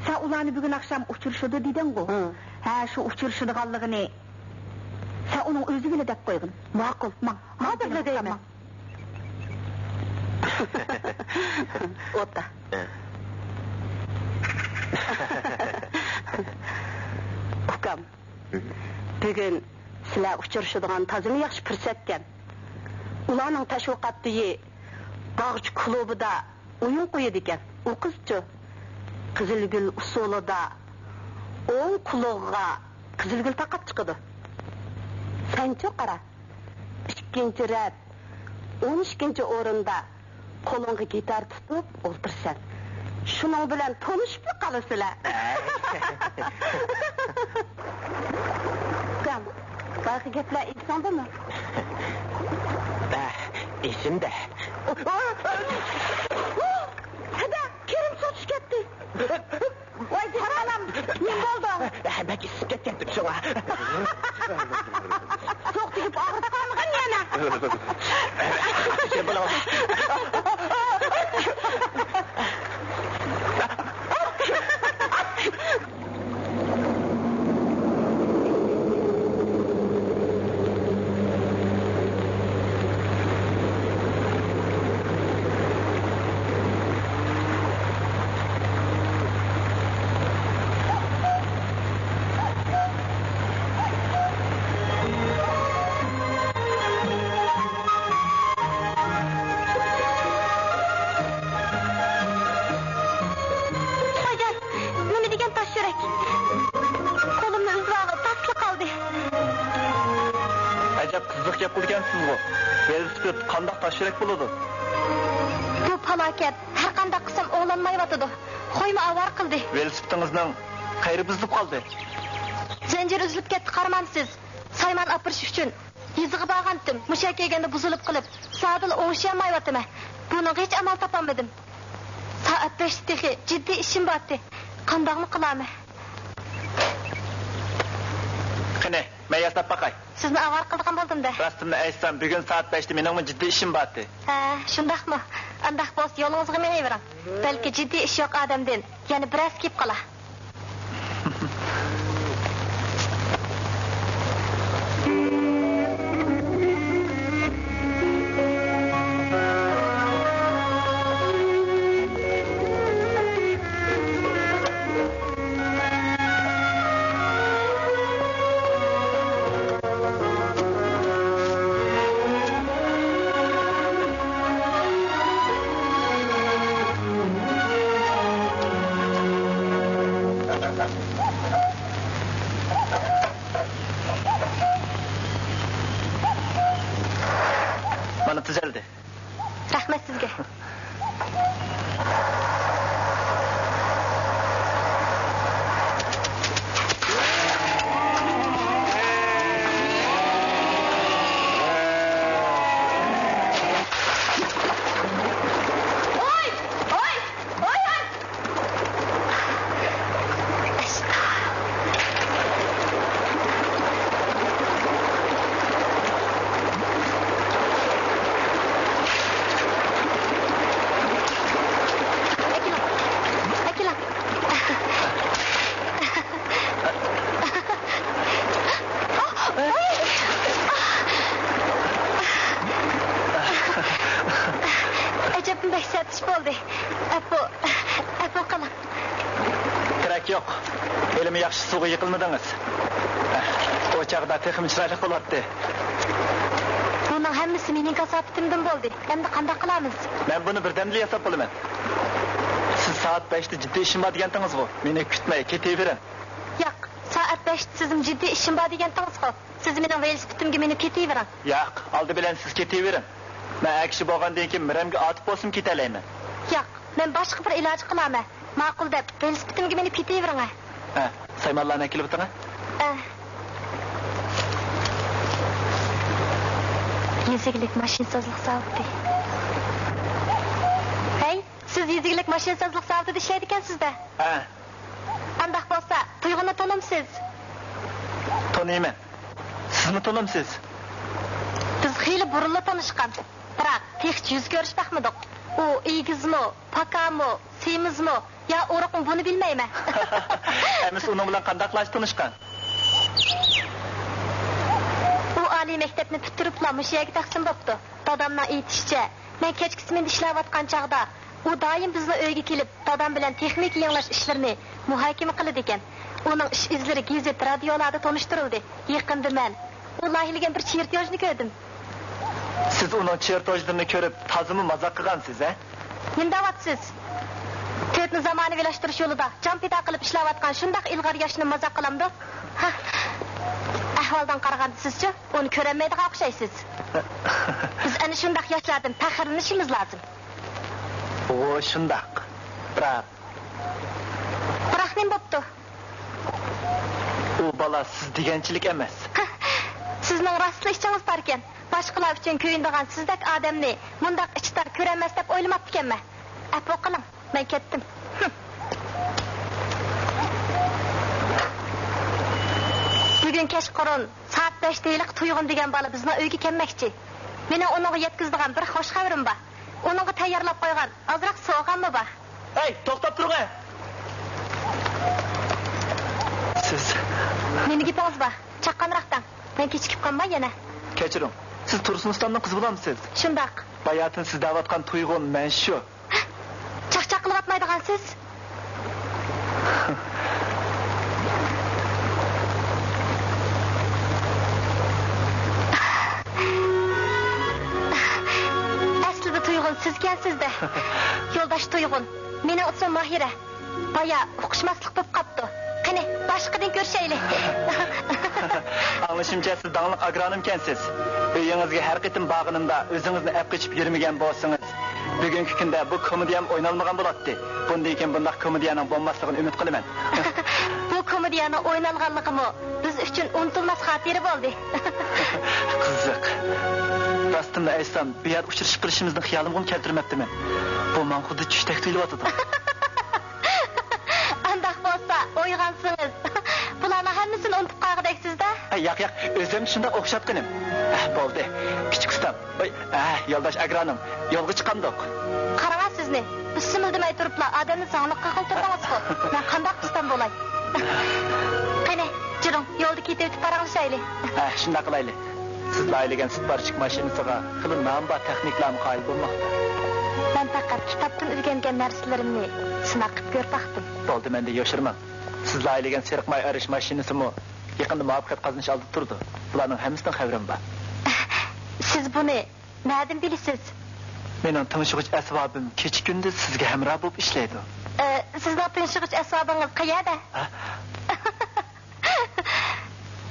سەن ئۇلارنى بۈگۈن ئاخشام ئۇچرىشىدۇ دېدىڭغۇ؟ ھە. ھە، شۇ ئۇچرىشىدىغانلىقىنى سەن ئۇنىڭ ئۆزىگىلا دەپ قويغىن. ماقۇل. ماڭ. ھازىرلا دەيمەن. ماڭ. ئوتتا. ھە. ئۇكام، بۈگۈن سىلەر ئۇچرىشىدىغان تازىمۇ ياخشى پۇرسەتكەن. ئۇلارنىڭ تەشۋىقات ئۆيى باغچە كۇلۇبىدا ئويۇن قويىدىكەن. ئۇ قىزچۇ، قىزىلگۈل ئۇسسۇلىدا ئوڭ قۇلىقىغا قىزىلگۈل تاقاپ چىقىدۇ. سەنچۇ قارا، ئىككىنچى رەت، ئون ئىككىنچى ئورۇندا قولۇڭغا گىتار تۇتۇپ ئولتۇرىسەن. شۇنىڭ بىلەن تونۇشۇپلا قالىسىلەر. ئۇكام، بايىقى گەپلەر ئېسىڭدىمۇ؟ ھە، ئېسىمدە. ھەدە، كېرىم سۇغا چۈشۈپ كەتتى. ۋاي جېنىم ئانام، نېمە بولدۇڭ؟ بەك ئىسسىپ كەتكەنتىم شۇڭا. سوغۇق تېگىپ ئاغرىپ قالمىغىن يەنە. خوجام، نېمە دېگەن تاش يۈرەك؟ قولۇمنى ئۈزۈۋالغىلى تاسلا قالدى. ئەجەب قىزىق گەپ قىلىدىكەنسىزغۇ. ۋېلىسىپىت قانداق تاش يۈرەك بولىدۇ؟ بۇ پالاكەت ھەر قانداق قىلسام ئوڭلانمايۋاتىدۇ. خويمۇ ئاۋارە قىلدى. ۋېلىسىپىتىڭىزنىڭ قەيىرى بۇزۇلۇپ قالدى. زەنجىرى ئۈزۈلۈپ كەتتى، قارىمامسىز؟ سايمان ئاپىرىش ئۈچۈن يېزىغا بارغانتىم، مۇشۇ يەرگە كەلگەندە بۇزۇلۇپ قېلىپ، سادىلا ئوڭشىيالمايۋاتىمەن. بۇنىڭغا ھېچ ئامال تاپالمىدىم. سائەت بەشتە تېخى جىددىي ئىشىم بارتى. قانداقمۇ قىلارمەن؟ قېنى، مەن ياساپ باقاي. سىزنى ئاۋارە قىلىدىغان بولدۇم-دە. راستىمنى ئېيتسام، بۈگۈن سائەت بەشتە مېنىڭمۇ جىددىي ئىشىم بارتى. ھە، شۇنداقمۇ؟ ئانداق بولسا يولىڭىزغا مېڭىۋېرىڭ. بەلكى جىددىي ئىش يوق ئادەمدىن يەنە بىرەرسى كېلىپ قالا. يوق، ھېلىمۇ ياخشى سۇغا يىقىلمىدىڭىز. ئۇ چاغدا تېخىمۇ چىرايلىق بولاتتى. بۇنىڭ ھەممىسى مېنىڭ كاساپىتىمدىن بولدى. ئەمدى قانداق قىلىمىز؟ مەن بۇنى بىردەمدىلا ياساپ بولىمەن. سىز سائەت بەشتە جىددىي ئىشىم بار دېگەنتىڭىزغۇ؟ مېنى كۈتمەي كېتىۋېرىڭ. ياق، سائەت بەشتە سىزمۇ جىددىي ئىشىم بار دېگەنتىڭىزغۇ؟ سىز مېنىڭ ۋېلىسىپىتىمگە مىنىپ كېتىۋېرىڭ. ياق، ئالدى بىلەن سىز كېتىۋېرىڭ. مەن ئەر كىشى بولغاندىن كېيىن مىرەمگە ئاتۇپ بولسىمۇ كېتەلەيمەن. ياق، مەن باشقا بىر ئىلاج قىلامەن. ماقۇل دەپ، ۋېلىسىپىتىمگە مىنىپ كېتىۋېرىڭە. ھە، سايمانلارنى ئەكېلىۋېتىڭە. ئە. يېزا ئىگىلىك ماشىنىسازلىق زاۋۇتى. ھەي، سىز يېزا ئىگىلىك ماشىنىسازلىق زاۋۇتىدا ئىشلەيدىكەنسىز-دە. ھە. ئانداق بولسا، تۇيغۇننى تونۇمسىز؟ تونۇيمەن. سىزمۇ تونۇمسىز؟ بىز خېلى بۇرۇنلا تونۇشقان. بىراق، تېخىچە يۈز كۆرۈشۈپ باقمىدۇق. ئۇ ئېگىزمۇ، پاكارمۇ، سېمىزمۇ يا ئورۇقمۇ، بۇنى بىلمەيمەن. ئەمىسە ئۇنىڭ بىلەن قانداقلارچە تونۇشقان؟ ئۇ ئالىي مەكتەپنى پۈتتۈرۈپلا مۇشۇ يەرگە تەقسىم بوپتۇ. دادامنىڭ ئېيتىشىچە، مەن كەچكىسى مېندا ئىشلەۋاتقان چاغدا، ئۇ دائىم بىزنىڭ ئۆيگە كېلىپ، دادام بىلەن تېخنىكا يېڭىلاش ئىشلىرىنى مۇھاكىمە قىلىدىكەن. ئۇنىڭ ئىش ئىزلىرى گېزىت، رادىيولاردا تونۇشتۇرۇلدى. يېقىندا مەن ئۇ لايىھىلىگەن بىر چېرتيوژنى كۆردۈم. سىز ئۇنىڭ چېرتيوژلىرىنى كۆرۈپ، تازىمۇ مازاق قىلغانسىز، ھە؟ نېمە دەۋاتىسىز؟ تۆتنى زامانىۋىلاشتۇرۇش يولىدا جان پىدا قىلىپ ئىشلەۋاتقان شۇنداق ئىلغار ياشنى مازاق قىلامدۇ؟ ھە، ئەھۋالدىن قارىغاندا سىزچۇ؟ ئۇنى كۆرەلمەيدىغان ئوخشايسىز. بىز ئەنە شۇنداق ياشلاردىن پەخىرلىنىشىمىز لازىم. ئۇ شۇنداق. بىراق. بىراق نېمە بوپتۇ؟ ئۇ بالا سىز دېگەنچىلىك ئەمەس. سىزنىڭ راستلا ئىچىڭىز تاركەن. باشقىلار ئۈچۈن كۆيۈنىدىغان سىزدەك ئادەمنى مۇنداق ئىچى تار كۆرەلمەس دەپ ئويلىماپتىكەنمەن. ئەپۇ قىلىڭ. مەن كەتتىم. بۈگۈن كەچقۇرۇن سائەت بەشتە ھېلىقى تۇيغۇن دېگەن بالا بىزنىڭ ئۆيگە كەلمەكچى. مېنىڭ ئۇنىڭغا يەتكۈزىدىغان بىر خوش خەۋىرىم بار. ئۇنىڭغا تەييارلاپ قويغان ئازراق سوغاممۇ بار. ھەي، توختاپ تۇرۇڭ ھە! سىز. نېمە گېپىڭىز بار؟ چاققانراق دەڭ. مەن كېچىكىپ قالماي يەنە. كەچۈرۈڭ. سىز تۇرسۇن ئۇستامنىڭ قىزى بولامسىز؟ شۇنداق. باياتىن سىز دەۋاتقان تۇيغۇن مەن شۇ. چاقچاق قىلىۋاتمايدىغانسىز؟ ئەسلىدە تۇيغۇن سىزكەنسىز-دە. يولداش تۇيغۇن. مېنىڭ ئىسمىم ماھىرە. بايا ئۇقۇشماسلىق بولۇپ قاپتۇ. قېنى، باشقىدىن كۆرۈشەيلى. ئاڭلىشىمچە، سىز داڭلىق ئاگرونومكەنسىز. ئۆيىڭىزگە ھەر قېتىم بارغىنىمدا ئۆزىڭىزنى ئەپ قېچىپ يۈرمىگەن بولسىڭىز، بۈگۈنكى كۈندە بۇ كومېدىيەم ئوينالمىغان بولاتتى. بۇندىن كېيىن بۇنداق كومېدىيەنىڭ بولماسلىقىنى ئۈمىد قىلىمەن. بۇ كومېدىيەنىڭ ئوينالغانلىقىمۇ بىز ئۈچۈن ئۇنتۇلماس خاتىرە بولدى. قىزىق. راستىمنى ئېيتسام، بۇ يەردە ئۇچرىشىپ قېلىشىمىزنى خىيالىمغىمۇ كەلتۈرمەپتىمەن. بۇ ماڭا خۇددى چۈشتەك تۇيۇلۇۋاتىدۇ. ئانداق بولسا، ئويغانسىڭىز، بۇلارنىڭ ھەممىسىنى ئۇنتۇپ قالغۇدەكسىز-دە. ئە، ياق، ياق، ئۆزۈمگە شۇنداق ئوخشاتقىنىم. ئە، بولدى، كىچىك ئۇستام. ۋاي، ئە، يولداش ئاگرونوم، يولغا چىقامدۇق؟ قاراڭا سىزنى، بىر سىمىلدىمەي تۇرۇپلا ئادەمنى زاڭلىق قىلغىلى تۇردىڭىزغۇ. مەن قانداق ئۇستام بولاي؟ قېنى، جۈرۈڭ، يولدا كېتىۋېتىپ پاراڭلىشايلى. ھە، شۇنداق قىلايلى. سىز لايىھىلىگەن سۈت پارچىك ماشىنىسىغا خېلى نامى بار تېخنىكلارمۇ قايىل بولماقتا. مەن پەقەت كىتابتىن ئۆگەنگەن نەرسىلىرىمنى سىناق قىلىپ كۆرۈپ باقتىم. بولدى، مەندىن يوشۇرماڭ. سىز لايىھىلىگەن سېرىق ماي ئەرىش ماشىنىسىمۇ يېقىندا مۇۋەپپەقىيەت قازىنىش ئالدىدا تۇرىدۇ. بۇلارنىڭ ھەممىسىنىڭ خەۋىرىم بار. سىز بۇنى نەدىن بىلىسىز؟ مېنىڭ تىڭشىغۇچ ئەسۋابىم كېچە-كۈندۈز سىزگە ھەمراھ بولۇپ ئىشلەيدۇ. ئە، سىزنىڭ تىڭشىغۇچ ئەسۋابىڭىز قەيەردە؟ ھە؟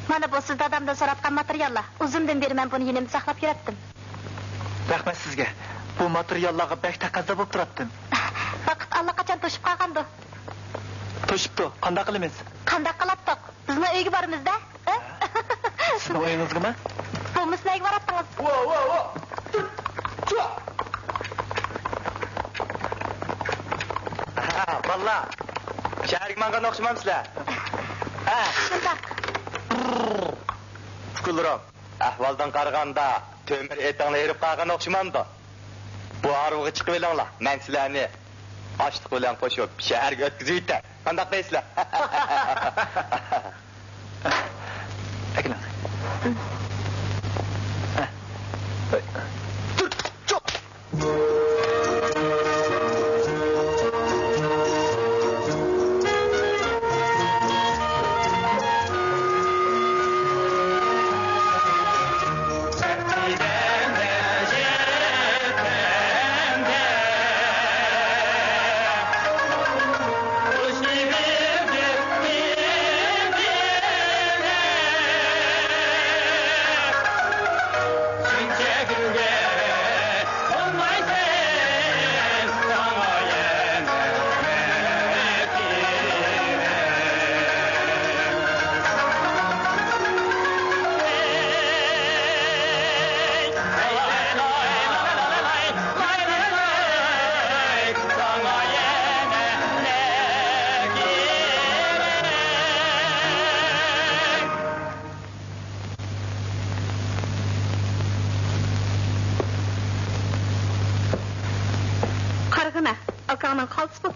مانا بۇ سىز دادامدىن سوراتقان ماتېرىياللار. ئۇزۇندىن بېرى مەن بۇنى يېنىمدا ساقلاپ يۈرەتتىم. رەھمەت سىزگە. بۇ ماتېرىياللارغا بەك تەقەززا بولۇپ تۇراتتىم. ۋاقىت ئاللىقاچان توشۇپ قالغاندۇ. توشۇپتۇ. قانداق قىلىمىز؟ قانداق قىلاتتۇق؟ بىزنىڭ ئۆيگە بارىمىز-دە. ھە؟ سىزنىڭ ئۆيىڭىزگىمۇ؟ بولمىسا نەگە باراتتىڭىز؟ ۋا، ۋا، ۋا! ھە، بالىلار، شەھەرگە ماڭغان ئوخشىمامسىلەر؟ ھە؟ شۇنداق. ئۇكىلىرىم، ئەھۋالدىن قارىغاندا، تۆمۈر ئېتىڭلار ھېرىپ قالغان ئوخشىمامدۇ؟ بۇ ھارۋىغا چىقىۋېلىڭلار، مەن سىلەرنى ئاشلىق بىلەن قوشۇپ شەھەرگە ئۆتكۈزۈۋېتەي. قانداق دەيسىلەر؟ ئەكېلىڭ. تۇر، چوق!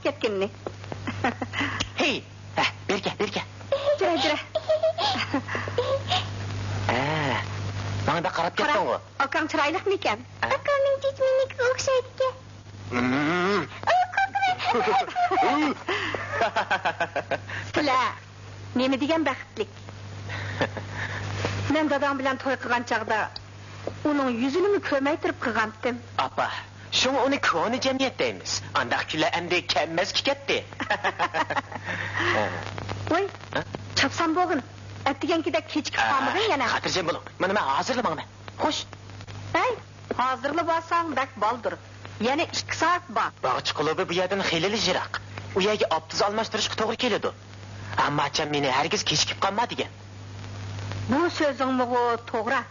كەتكىنىنى. ھېي! ھە، بېرىكە، بېرىكە. جۈرە، جۈرە. ھە، ماڭا بەك قاراپ قارا، كەتتىڭغۇ. ئاكاڭ چىرايلىقمىكەن؟ ھە؟ ئاكامنىڭ چېچى مېنىڭكىگە ئوخشايدىكەن. مم. ئۇ قورقىمەن. سىلەر نېمە دېگەن بەختلىك. مەن داداڭ بىلەن توي قىلغان چاغدا ئۇنىڭ يۈزىنىمۇ كۆرمەي تۇرۇپ قىلغانتىم. ئاپا، شۇڭا ئۇنى كونا جەمئىيەت دەيمىز. ئانداق كۈنلەر ئەمدى كەلمەسكە كەتتى. ۋاي، ھە؟ چاپسان بولغىن. ئەتىگەنكىدەك كېچىكىپ قالمىغىن يەنە. خاتىرجەم بولۇڭ. مانا مەن ھازىرلا ماڭىمەن. خوش. ھەي، ھازىرلا بارساڭ بەك بالدۇر. يەنە ئىككى سائەت بار. باغچە كۇلۇبى بۇ يەردىن خېلىلا يىراق. ئۇ يەرگە ئاپتوبۇس ئالماشتۇرۇشقا توغرا كېلىدۇ. ئەمما ئاچام مېنى ھەرگىز كېچىكىپ قالما دېگەن. بۇ سۆزۈڭمۇغۇ توغرا.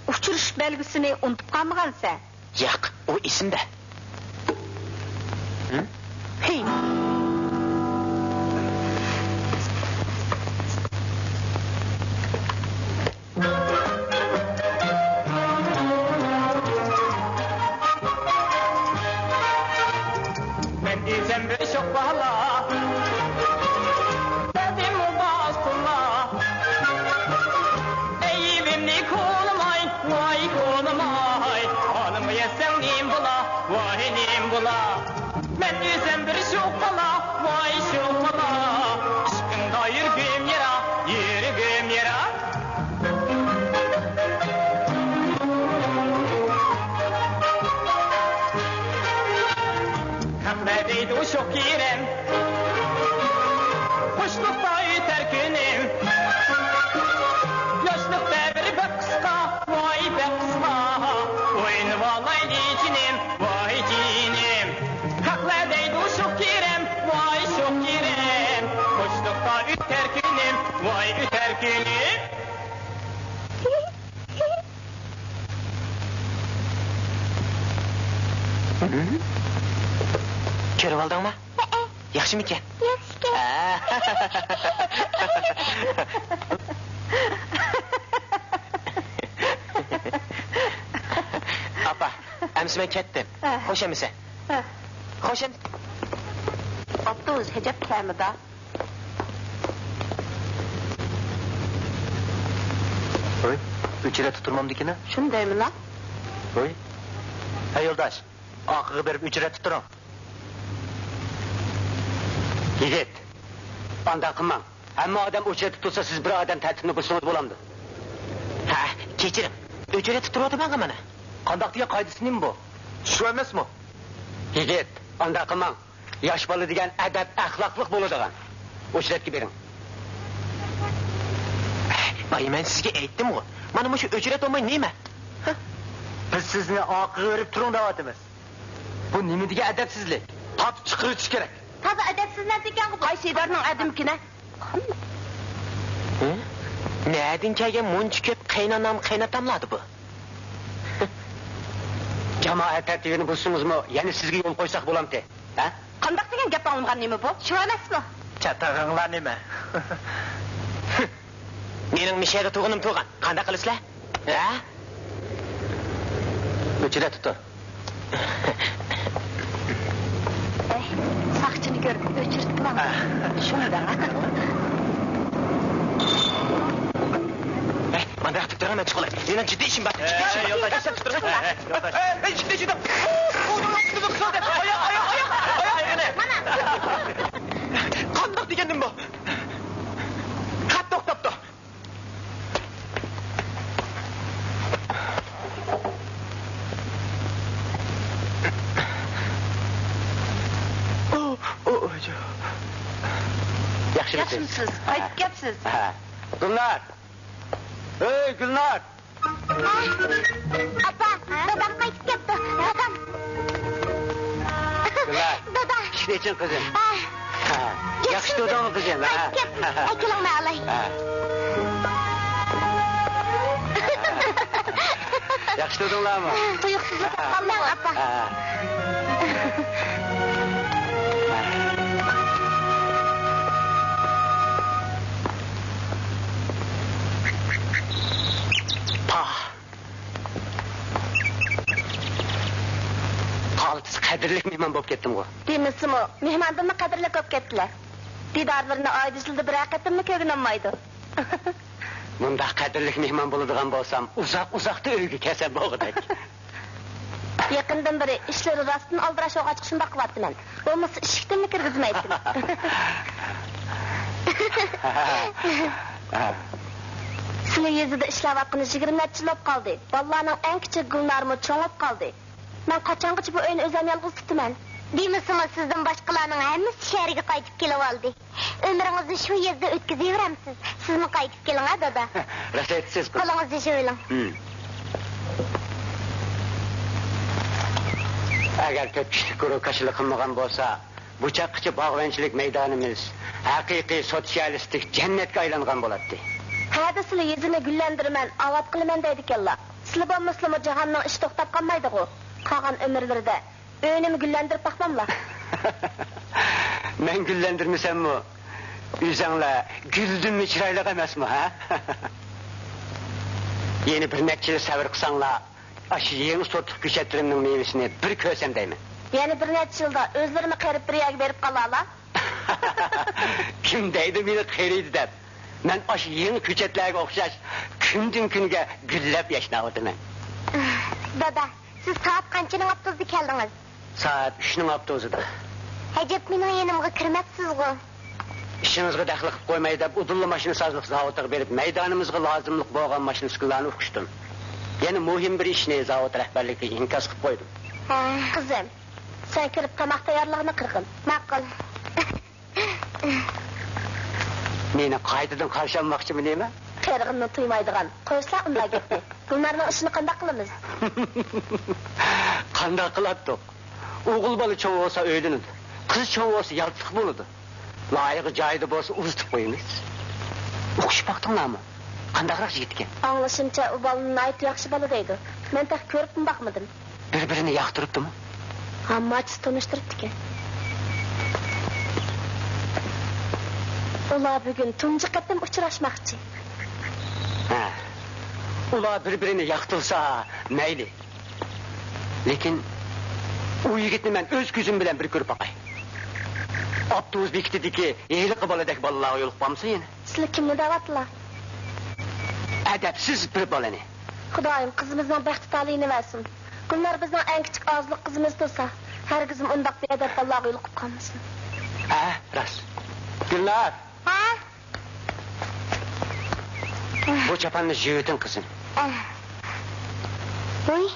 ئۇچرىشىش بەلگىسىنى ئۇنتۇپ قالمىغانسەن؟ ياق، ئۇ ئېسىمدە. ھىم؟ ھىم. مەن ئۆزۈم بىر شوخ بالا، دەردىممۇ باز تولا. ئەيىبىمنى كولىماي، ۋاي كولىماي، ھالىمغا يەتسەڭ نېمە بولا، ۋاي نېمە بولا. مەن ئۆزۈم بىر شوخ بالا، ۋاي شوخ بالا، ئىشقىڭدا يۈرگۈم يارا، يۈرگۈم يارا. خەقلەر دەيدۇ شوخ كېرەم، قوشلۇقتا ئۆتەر كۈنۈم. ياشلىق دەۋرى بەك قىسقا، ۋاي بەك قىسقا، ئوينىۋالايلى جېنىم، ۋاي جېنىم. خەقلەر دەيدۇ شوخ كېرەم، ۋاي شوخ كېرەم، قوشلۇقتا ئۆتەر كۈنۈم، ۋاي ئۆتەر كۈنۈم. كۆرۈۋالدىڭمۇ؟ ھەئە. ياخشىمىكەن؟ ياخشىكەن. ھە. ئاپا، ئەمىسە مەن كەتتىم. ھە. خوش ئەمىسە. ھە. خوش ئەمىسە. ئاپتوبۇس ھەجەپ كەمىدا. ھوي، ئۆچرەتتە تۇرمامدىكىنا؟ شۇنى دەيمىنا. ھوي. ھەي يولداش، ئارقىغا بېرىپ ئۆچرەتتە تۇرۇڭ. يىگىت، ئانداق قىلماڭ. ھەممە ئادەم ئۆچرەتتە تۇرسا، سىز بىر ئادەم تەرتىپنى بۇزسىڭىز بولامدۇ؟ ھە، كەچۈرۈڭ. ئۆچرەتتە تۇرۇۋاتىمەنغۇ مانا. قانداق دېگەن قائىدىسى نېمە بۇ؟ شۇ ئەمەسمۇ؟ يىگىت، ئانداق قىلماڭ. ياش بالا دېگەن ئەدەپ، ئەخلاقلىق بولىدىغان. ئۆچرەتكە بېرىڭ. بايا مەن سىزگە ئېيتتىمغۇ، مانا مۇشۇ ئۆچرەت بولماي نېمە؟ ھە؟ بىز سىزنى ئارقىغا بېرىپ تۇرۇڭ دەۋاتىمىز. بۇ نېمە دېگەن ئەدەپسىزلىك؟ تارتىپ چىقىرىۋېتىش كېرەك. تازا ئەدەپسىز نەرسە ئىكەنغۇ بۇ. قايسى ئىدارىنىڭ ئادىمىكىنە؟ ھە؟ نەدىن كەلگەن مۇنچە كۆپ قېيىنئانام، قېيىنئاتاملاردى بۇ؟ جامائەت تەرتىپىنى بۇزسىڭىزمۇ، يەنە سىزگە يول قويساق بولامتى؟ ھە؟ قانداق دېگەن گەپ ئاڭلىمىغان نېمە بۇ؟ شۇ ئەمەسمۇ؟ چاتىقىڭلار نېمە؟ مېنىڭ مىشەدە تۇغىنىم تۇغان. قانداق قىلىسىلەر؟ ھە؟ ئۆچرەتتە تۇر. ئەي، ساقچىنى كۆرۈپ ئۆچرەتكە ماڭدى. شۇنداق. ھەي، مانداق تۇرۇپ تۇرغىن، مەن چىقىپ قالاي. مېنىڭ جىددىي ئىشىم بار. ئەي، يولداش. ئەي، ئەي، جىددىي، جىددىي. ئاياق، ئاياق، ئاياق، ئاياق. مانا. قانداق دېگەندىم بۇ؟ خەت توختاپتۇ. ياخشىمۇسىز؟ ياخشىمۇسىز؟ قايتىپ كەپسىز. ھە. گۈلنار! ئۆي، گۈلنار! ئاپا، دادام قايتىپ كەپتۇ. دادام. گۈلنار. دادا. ئىشىكنى ئېچىڭ، قىزىم. ھە. ھە. ياخشى تۇردۇڭمۇ، قىزىم؟ ھە. قايتىپ كەپتۇ. ئەكېلىڭلار ئالاي. ھە. ياخشى تۇردۇڭلارمۇ؟ تۇيۇقسىزلا قالماڭ، ئاپا. ھە. پاھ. پالتىس قەدىرلىك مېھمان بولۇپ كەتتىمغۇ. دېمىسىمۇ، مېھماندىنمۇ قەدىرلىك بولۇپ كەتتىلە. دىدارلىرىنى ئايدا، يىلدا بىرەر قېتىممۇ كۆرگىنى بولمايدۇ. بۇنداق قەدىرلىك مېھمان بولىدىغان بولسام، ئۇزاق-ئۇزاقتا ئۆيگە كەلسەم بولغۇدەك. يېقىندىن بېرى ئىشلىرى راستتىن ئالدىراش بولغاچقا شۇنداق قىلىۋاتىمەن. بولمىسا ئىشىكتىنمۇ كىرگۈزمەيتتىم. سىلى يېزىدا ئىشلەۋاتقىنى يىگىرمە نەچچە يىل بولۇپ قالدى. بالىلارنىڭ ئەڭ كىچىكى گۈلنارمۇ چوڭ بولۇپ قالدى. مەن قاچانغىچە بۇ ئۆينى ئۆزۈم يالغۇز تۇتىمەن. دېمىسىمۇ، سىزدىن باشقىلارنىڭ ھەممىسى شەھەرگە قايتىپ كېلىۋالدى. ئۆمرىڭىزنى شۇ يېزىدا ئۆتكۈزۈۋېرەمسىز. سىزمۇ قايتىپ كېلىڭ ھە، دادا. راست ئېيتىسىز، قىز. قولىڭىزنى يۇيۇۋېلىڭ. ھىم. ئەگەر تۆت كىشىلىك گۇرۇھ كاشىلا قىلمىغان بولسا، بۇ چاغقىچە باغۋەنچىلىك مەيدانىمىز ھەقىقىي سوتسىيالىستىك جەننەتكە ئايلانغان بولاتتى. ھە دېسىلە يېزىنى گۈللەندۈرىمەن، ئاۋات قىلىمەن دەيدىكەنلا. سىلى بولمىسىلىمۇ جاھاننىڭ ئىشى توختاپ قالمايدىغۇ. قالغان ئۆمۈرلىرىدە ئۆينىمۇ گۈللەندۈرۈپ باقماملا. مەن گۈللەندۈرمىسەممۇ، ئۆزەڭلار گۈلدىنمۇ چىرايلىق ئەمەسمۇ، ھە؟ يەنە بىر نەچچە يىل سەۋر قىلساڭلار، ئاشۇ يېڭى سورتلۇق كۆچەتلىرىمنىڭ مېۋىسىنى بىر كۆرسەم دەيمەن. يەنە بىر نەچچە يىلدا ئۆزلىرىمۇ قېرىپ بىر يەرگە بېرىپ قالارلا. كىم دەيدۇ مېنى قېرىيدۇ دەپ؟ مەن ئاشۇ يېڭى كۆچەتلەرگە ئوخشاش كۈندىن-كۈنگە گۈللەپ ياشناۋاتىمەن. دادا، سىز سائەت قانچىنىڭ ئاپتوبۇسىدا كەلدىڭىز؟ سائەت ئۈچنىڭ ئاپتوبۇسىدا. ئەجەب، مېنىڭ يېنىمغا كىرمەپسىزغۇ؟ ئىشىڭىزغا دەخلى قىلىپ قويماي دەپ، ئۇدۇللا ماشىنا سازلىق زاۋۇتىغا بېرىپ، مەيدانىمىزغا لازىملىق بولغان ماشىنا ئۈسكۈنىلەرنى ئۇقۇشتۇم. يەنە مۇھىم بىر ئىشنى زاۋۇت رەھبەرلىكىگە ئىنكاس قىلىپ قويدۇم. ھە. قىزىم، سەن كىرىپ تاماق تەييارلىغىنى قىلغىن. ماقۇل. مېنى قايتىدىن قارشى ئالماقچىمۇ نېمە؟ قېرىغىنىنى تۇيمايدىغان. قويسىلا ئۇنداق گەپنى. گۈلنارنىڭ ئىشىنى قانداق قىلىمىز؟ قانداق قىلاتتۇق؟ ئوغۇل بالا چوڭ بولسا ئۆيلىنىدۇ. قىز چوڭ بولسا يالتىلىق بولىدۇ. لايىقى جايىدا بولسا ئۇزىتىپ قويىمىز. ئۇقۇشۇپ باقتىڭلارمۇ؟ قانداقراق يىگىتكەن؟ ئاڭلىشىمچە، ئۇ بالىنى ناھايىتى ياخشى بالا دەيدۇ. مەن تېخى كۆرۈپمۇ باقمىدىم. بىر-بىرىنى ياقتۇرۇپتىمۇ؟ ھامماچىسى تونۇشتۇرۇپتىكەن. ئۇلار بۈگۈن تۇنجى قېتىم ئۇچراشماقچى. ھە. ئۇلار بىر-بىرىنى ياقتۇرسا مەيلى. لېكىن ئۇ يىگىتنى مەن ئۆز كۆزۈم بىلەن بىر كۆرۈپ باقاي. ئاپتوبۇس بېكىتىدىكى ھېلىقى بالىدەك بالىلارغا يولۇقۇپ قالمىسۇن يەنە. سىلەر كىمنى دەۋاتىلا؟ ئەدەپسىز بىر بالىنى. خۇدايىم قىزىمىزنىڭ بەختى تالىيىنى بەرسۇن. گۈلنار بىزنىڭ ئەڭ كىچىك ئازلىق قىزىمىز تۇرسا، ھەرگىزمۇ ئۇنداق بىئەدەپ بالىلارغا يولۇقۇپ قالمىسۇن. ھە، راست. گۈلنار! ھە؟ بۇ چاپاننى يۇيۇۋېتىڭ، قىزىم. ھە. ۋوي،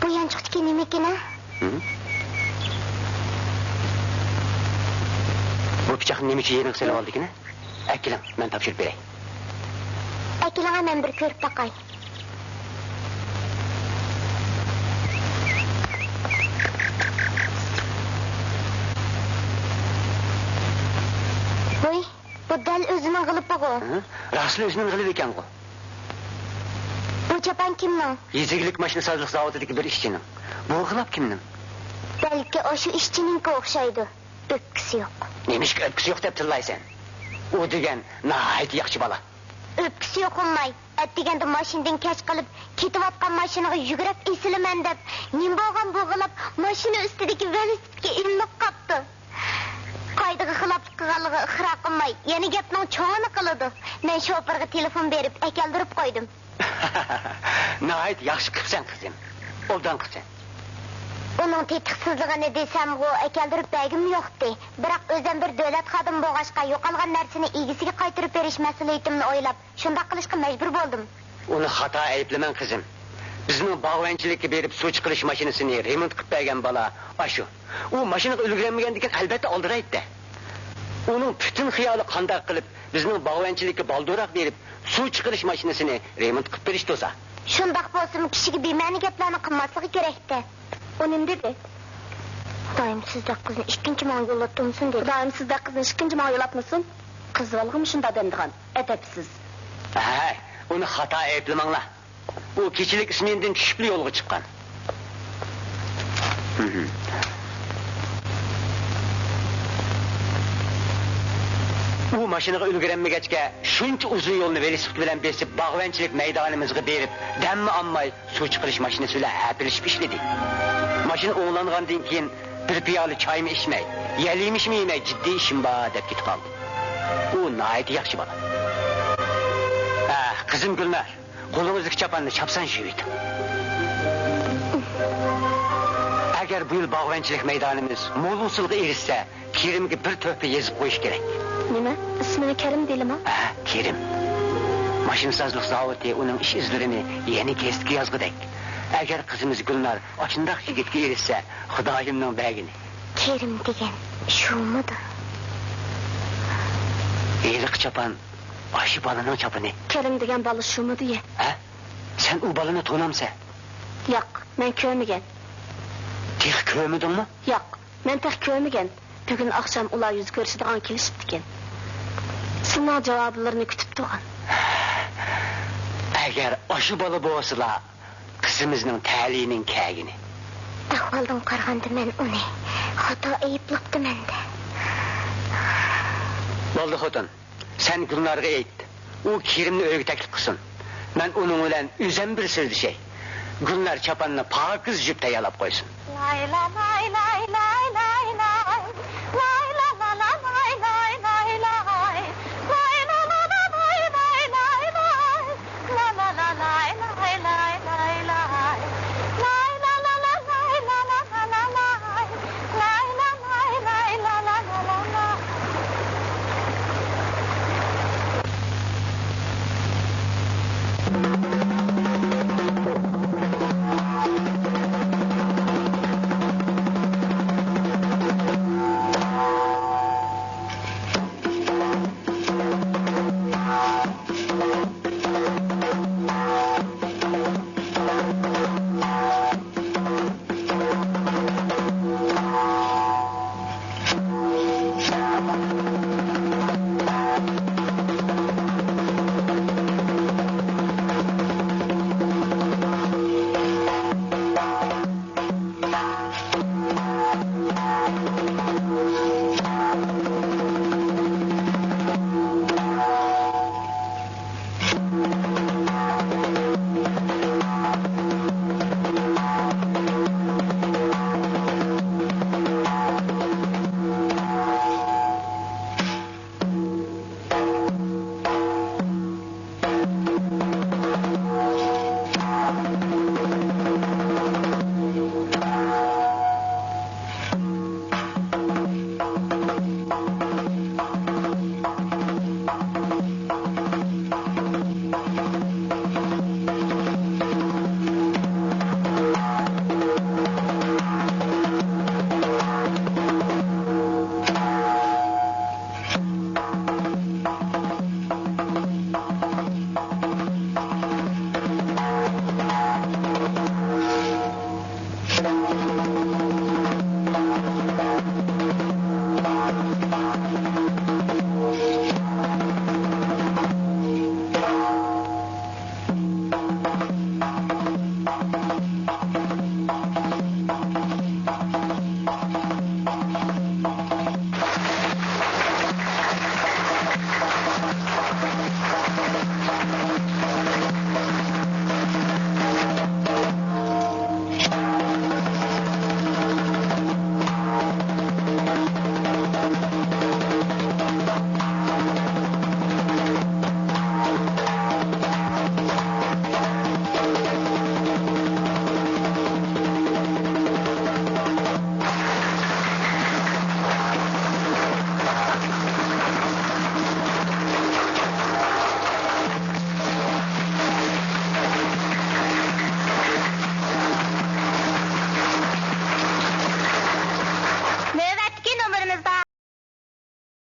بۇ يانچۇقتىكى نېمىكىن ھە؟ ھىم؟ بۇ پىچاقنى نېمە ئۈچۈن يېنىڭغا سېلىۋالدىكىن ھە؟ ئەكېلىڭ، مەن تاپشۇرۇپ بېرەي. ئەكېلىڭە، مەن بىر كۆرۈپ باقاي. ۋوي، بۇ دەل ئۆزىنىڭ غىلىپىغۇ. ھە؟ راستلا ئۆزىنىڭ غىلىپى ئىكەنغۇ. بۇ چاپان كىمنىڭ؟ يېزا ئىگىلىك ماشىنا سازلىق زاۋۇتىدىكى بىر ئىشچىنىڭ. بۇ غىلاپ كىمنىڭ؟ بەلكى ئاشۇ ئىشچىنىڭكىگە ئوخشايدۇ. ئۆپكىسى يوق. نېمىشقا ئۆپكىسى يوق دەپ تىللايسەن؟ ئۇ دېگەن ناھايىتى ياخشى بالا. ئۆپكىسى يوق بولماي، ئەتىگەندە ماشىنىدىن كەچ قېلىپ، كېتىۋاتقان ماشىنىغا يۈگۈرۈپ ئېسىلىمەن دەپ، نېمە بولغان بۇ غىلاپ ماشىنا ئۈستىدىكى ۋېلىسىپىتكە ئىلىنىپ قاپتۇ. قائىدىگە خىلاپلىق قىلغانلىقىغا ئىقرار قىلماي، يەنە گەپنىڭ چوڭىنى قىلىدۇ. مەن شوپۇرغا تېلېفون بېرىپ، ئەكەلدۈرۈپ قويدۇم. ناھايىتى ياخشى قىپسەن، قىزىم. ئوبدان قىپسەن. ئۇنىڭ تېتىقسىزلىقىنى دېسەمغۇ، ئەكەلدۈرۈپ بەرگۈم يوقتى. بىراق ئۆزۈم بىر دۆلەت خادىمى بولغاچقا، يوقالغان نەرسىنى ئىگىسىگە قايتۇرۇپ بېرىش مەسئۇلىيىتىمنى ئويلاپ، شۇنداق قىلىشقا مەجبۇر بولدۇم. ئۇنى خاتا ئەيىبلىمەڭ، قىزىم. بىزنىڭ باغۋەنچىلىككە بېرىپ سۇ چىقىرىش ماشىنىسىنى رېمونت قىلىپ بەرگەن بالا ئاشۇ. ئۇ ماشىنىغا ئۈلگۈرەلمىگەندىكىن، ئەلبەتتە ئالدىرايتتى. ئۇنىڭ پۈتۈن خىيالى قانداق قىلىپ بىزنىڭ باغۋەنچىلىككە بالدۇرراق بېرىپ سۇ چىقىرىش ماشىنىسىنى رېمونت قىلىپ بېرىش تۇرسا. شۇنداق بولسىمۇ كىشىگە بىمەنە گەپلەرنى قىلماسلىقى كېرەكتى. ئۇ نېمە دېدى؟ خۇدايىم سىزدەك قىزنى ئىككىنچى ماڭا يولاتتۇرمىسۇن دېدى. خۇدايىم سىزدەك قىزنى ئىككىنچى ماڭا يولاتمىسۇن. قىز بالىغىمۇ شۇنداق دەمدىغان. ئەدەپسىز. ھەي، ئۇنى خاتا ئەيىبلىمەڭلار. ئۇ كېچىلىك ئىسمېنىدىن چۈشۈپلا يولغا چىققان. ئۇ ماشىنىغا ئۈلگۈرەلمىگەچكە، شۇنچە ئۇزۇن يولنى ۋېلىسىپىت بىلەن بېسىپ، باغۋەنچىلىك مەيدانىمىزغا بېرىپ، دەممۇ ئالماي سۇ چىقىرىش ماشىنىسى بىلەن ھەپىلىشىپ ئىشلىدى. ماشىنا ئوڭلانغاندىن كېيىن بىر پىيالە چايمۇ ئىچمەي، يەل يېمىشمۇ يېمەي، جىددىي ئىشىم بار دەپ كېتىپ قالدى. ئۇ ناھايىتى ياخشى بالا. ھە، قىزىم گۈلنار، قولىڭىزدىكى چاپاننى چاپسان يۇيۇۋېتىڭ. ئەگەر بۇ يىل باغۋەنچىلىك مەيدانىمىز مول ھوسۇلغا ئېرىشسە، كېرىمگە بىر تۆھپە يېزىپ قويۇش كېرەك. نېمە؟ ئىسمىنى كېرىم دېيلىما؟ ھە، كېرىم. ماشىنىسازلىق زاۋۇتى ئۇنىڭ ئىش ئىزلىرىنى يەنە گېزىتكە يازغۇدەك. ئەگەر قىزىمىز گۈلنار ئاشۇنداق يىگىتكە ئېرىشسە، خۇدايىمنىڭ بەرگىنى. كېرىم دېگەن شۇمىدۇ؟ ھېلىقى چاپان ئاشۇ بالىنىڭ چاپىنى. كېرىم دېگەن بالا شۇمىدۇ يە؟ ھە؟ سەن ئۇ بالىنى تونامسەن؟ ياق، مەن كۆرمىگەن. تېخى كۆرمىدىڭمۇ؟ ياق، مەن تېخى كۆرمىگەن. بۈگۈن ئاخشام ئۇلار يۈز كۆرۈشىدىغان كېلىشىپتىكەن. سېنىڭ جاۋابلىرىنى كۈتۈپ تۇرغان. ئەگەر ئاشۇ بالا بولسىلا، قىزىمىزنىڭ تەلىيىنىڭ كەگىنى. ئەھۋالدىن قارىغاندا مەن ئۇنى خاتا ئەيىبلەپتىمەن-دە. بولدى خوتۇن، سەن گۈلنارغا ئېيت، ئۇ كېرىمنى ئۆيگە تەكلىپ قىلسۇن. مەن ئۇنىڭ بىلەن ئۆزۈم بىر سۆزلىشەي. گۈلنار چاپاننى پاكىز يۇيۇپ تەييارلاپ قويسۇن.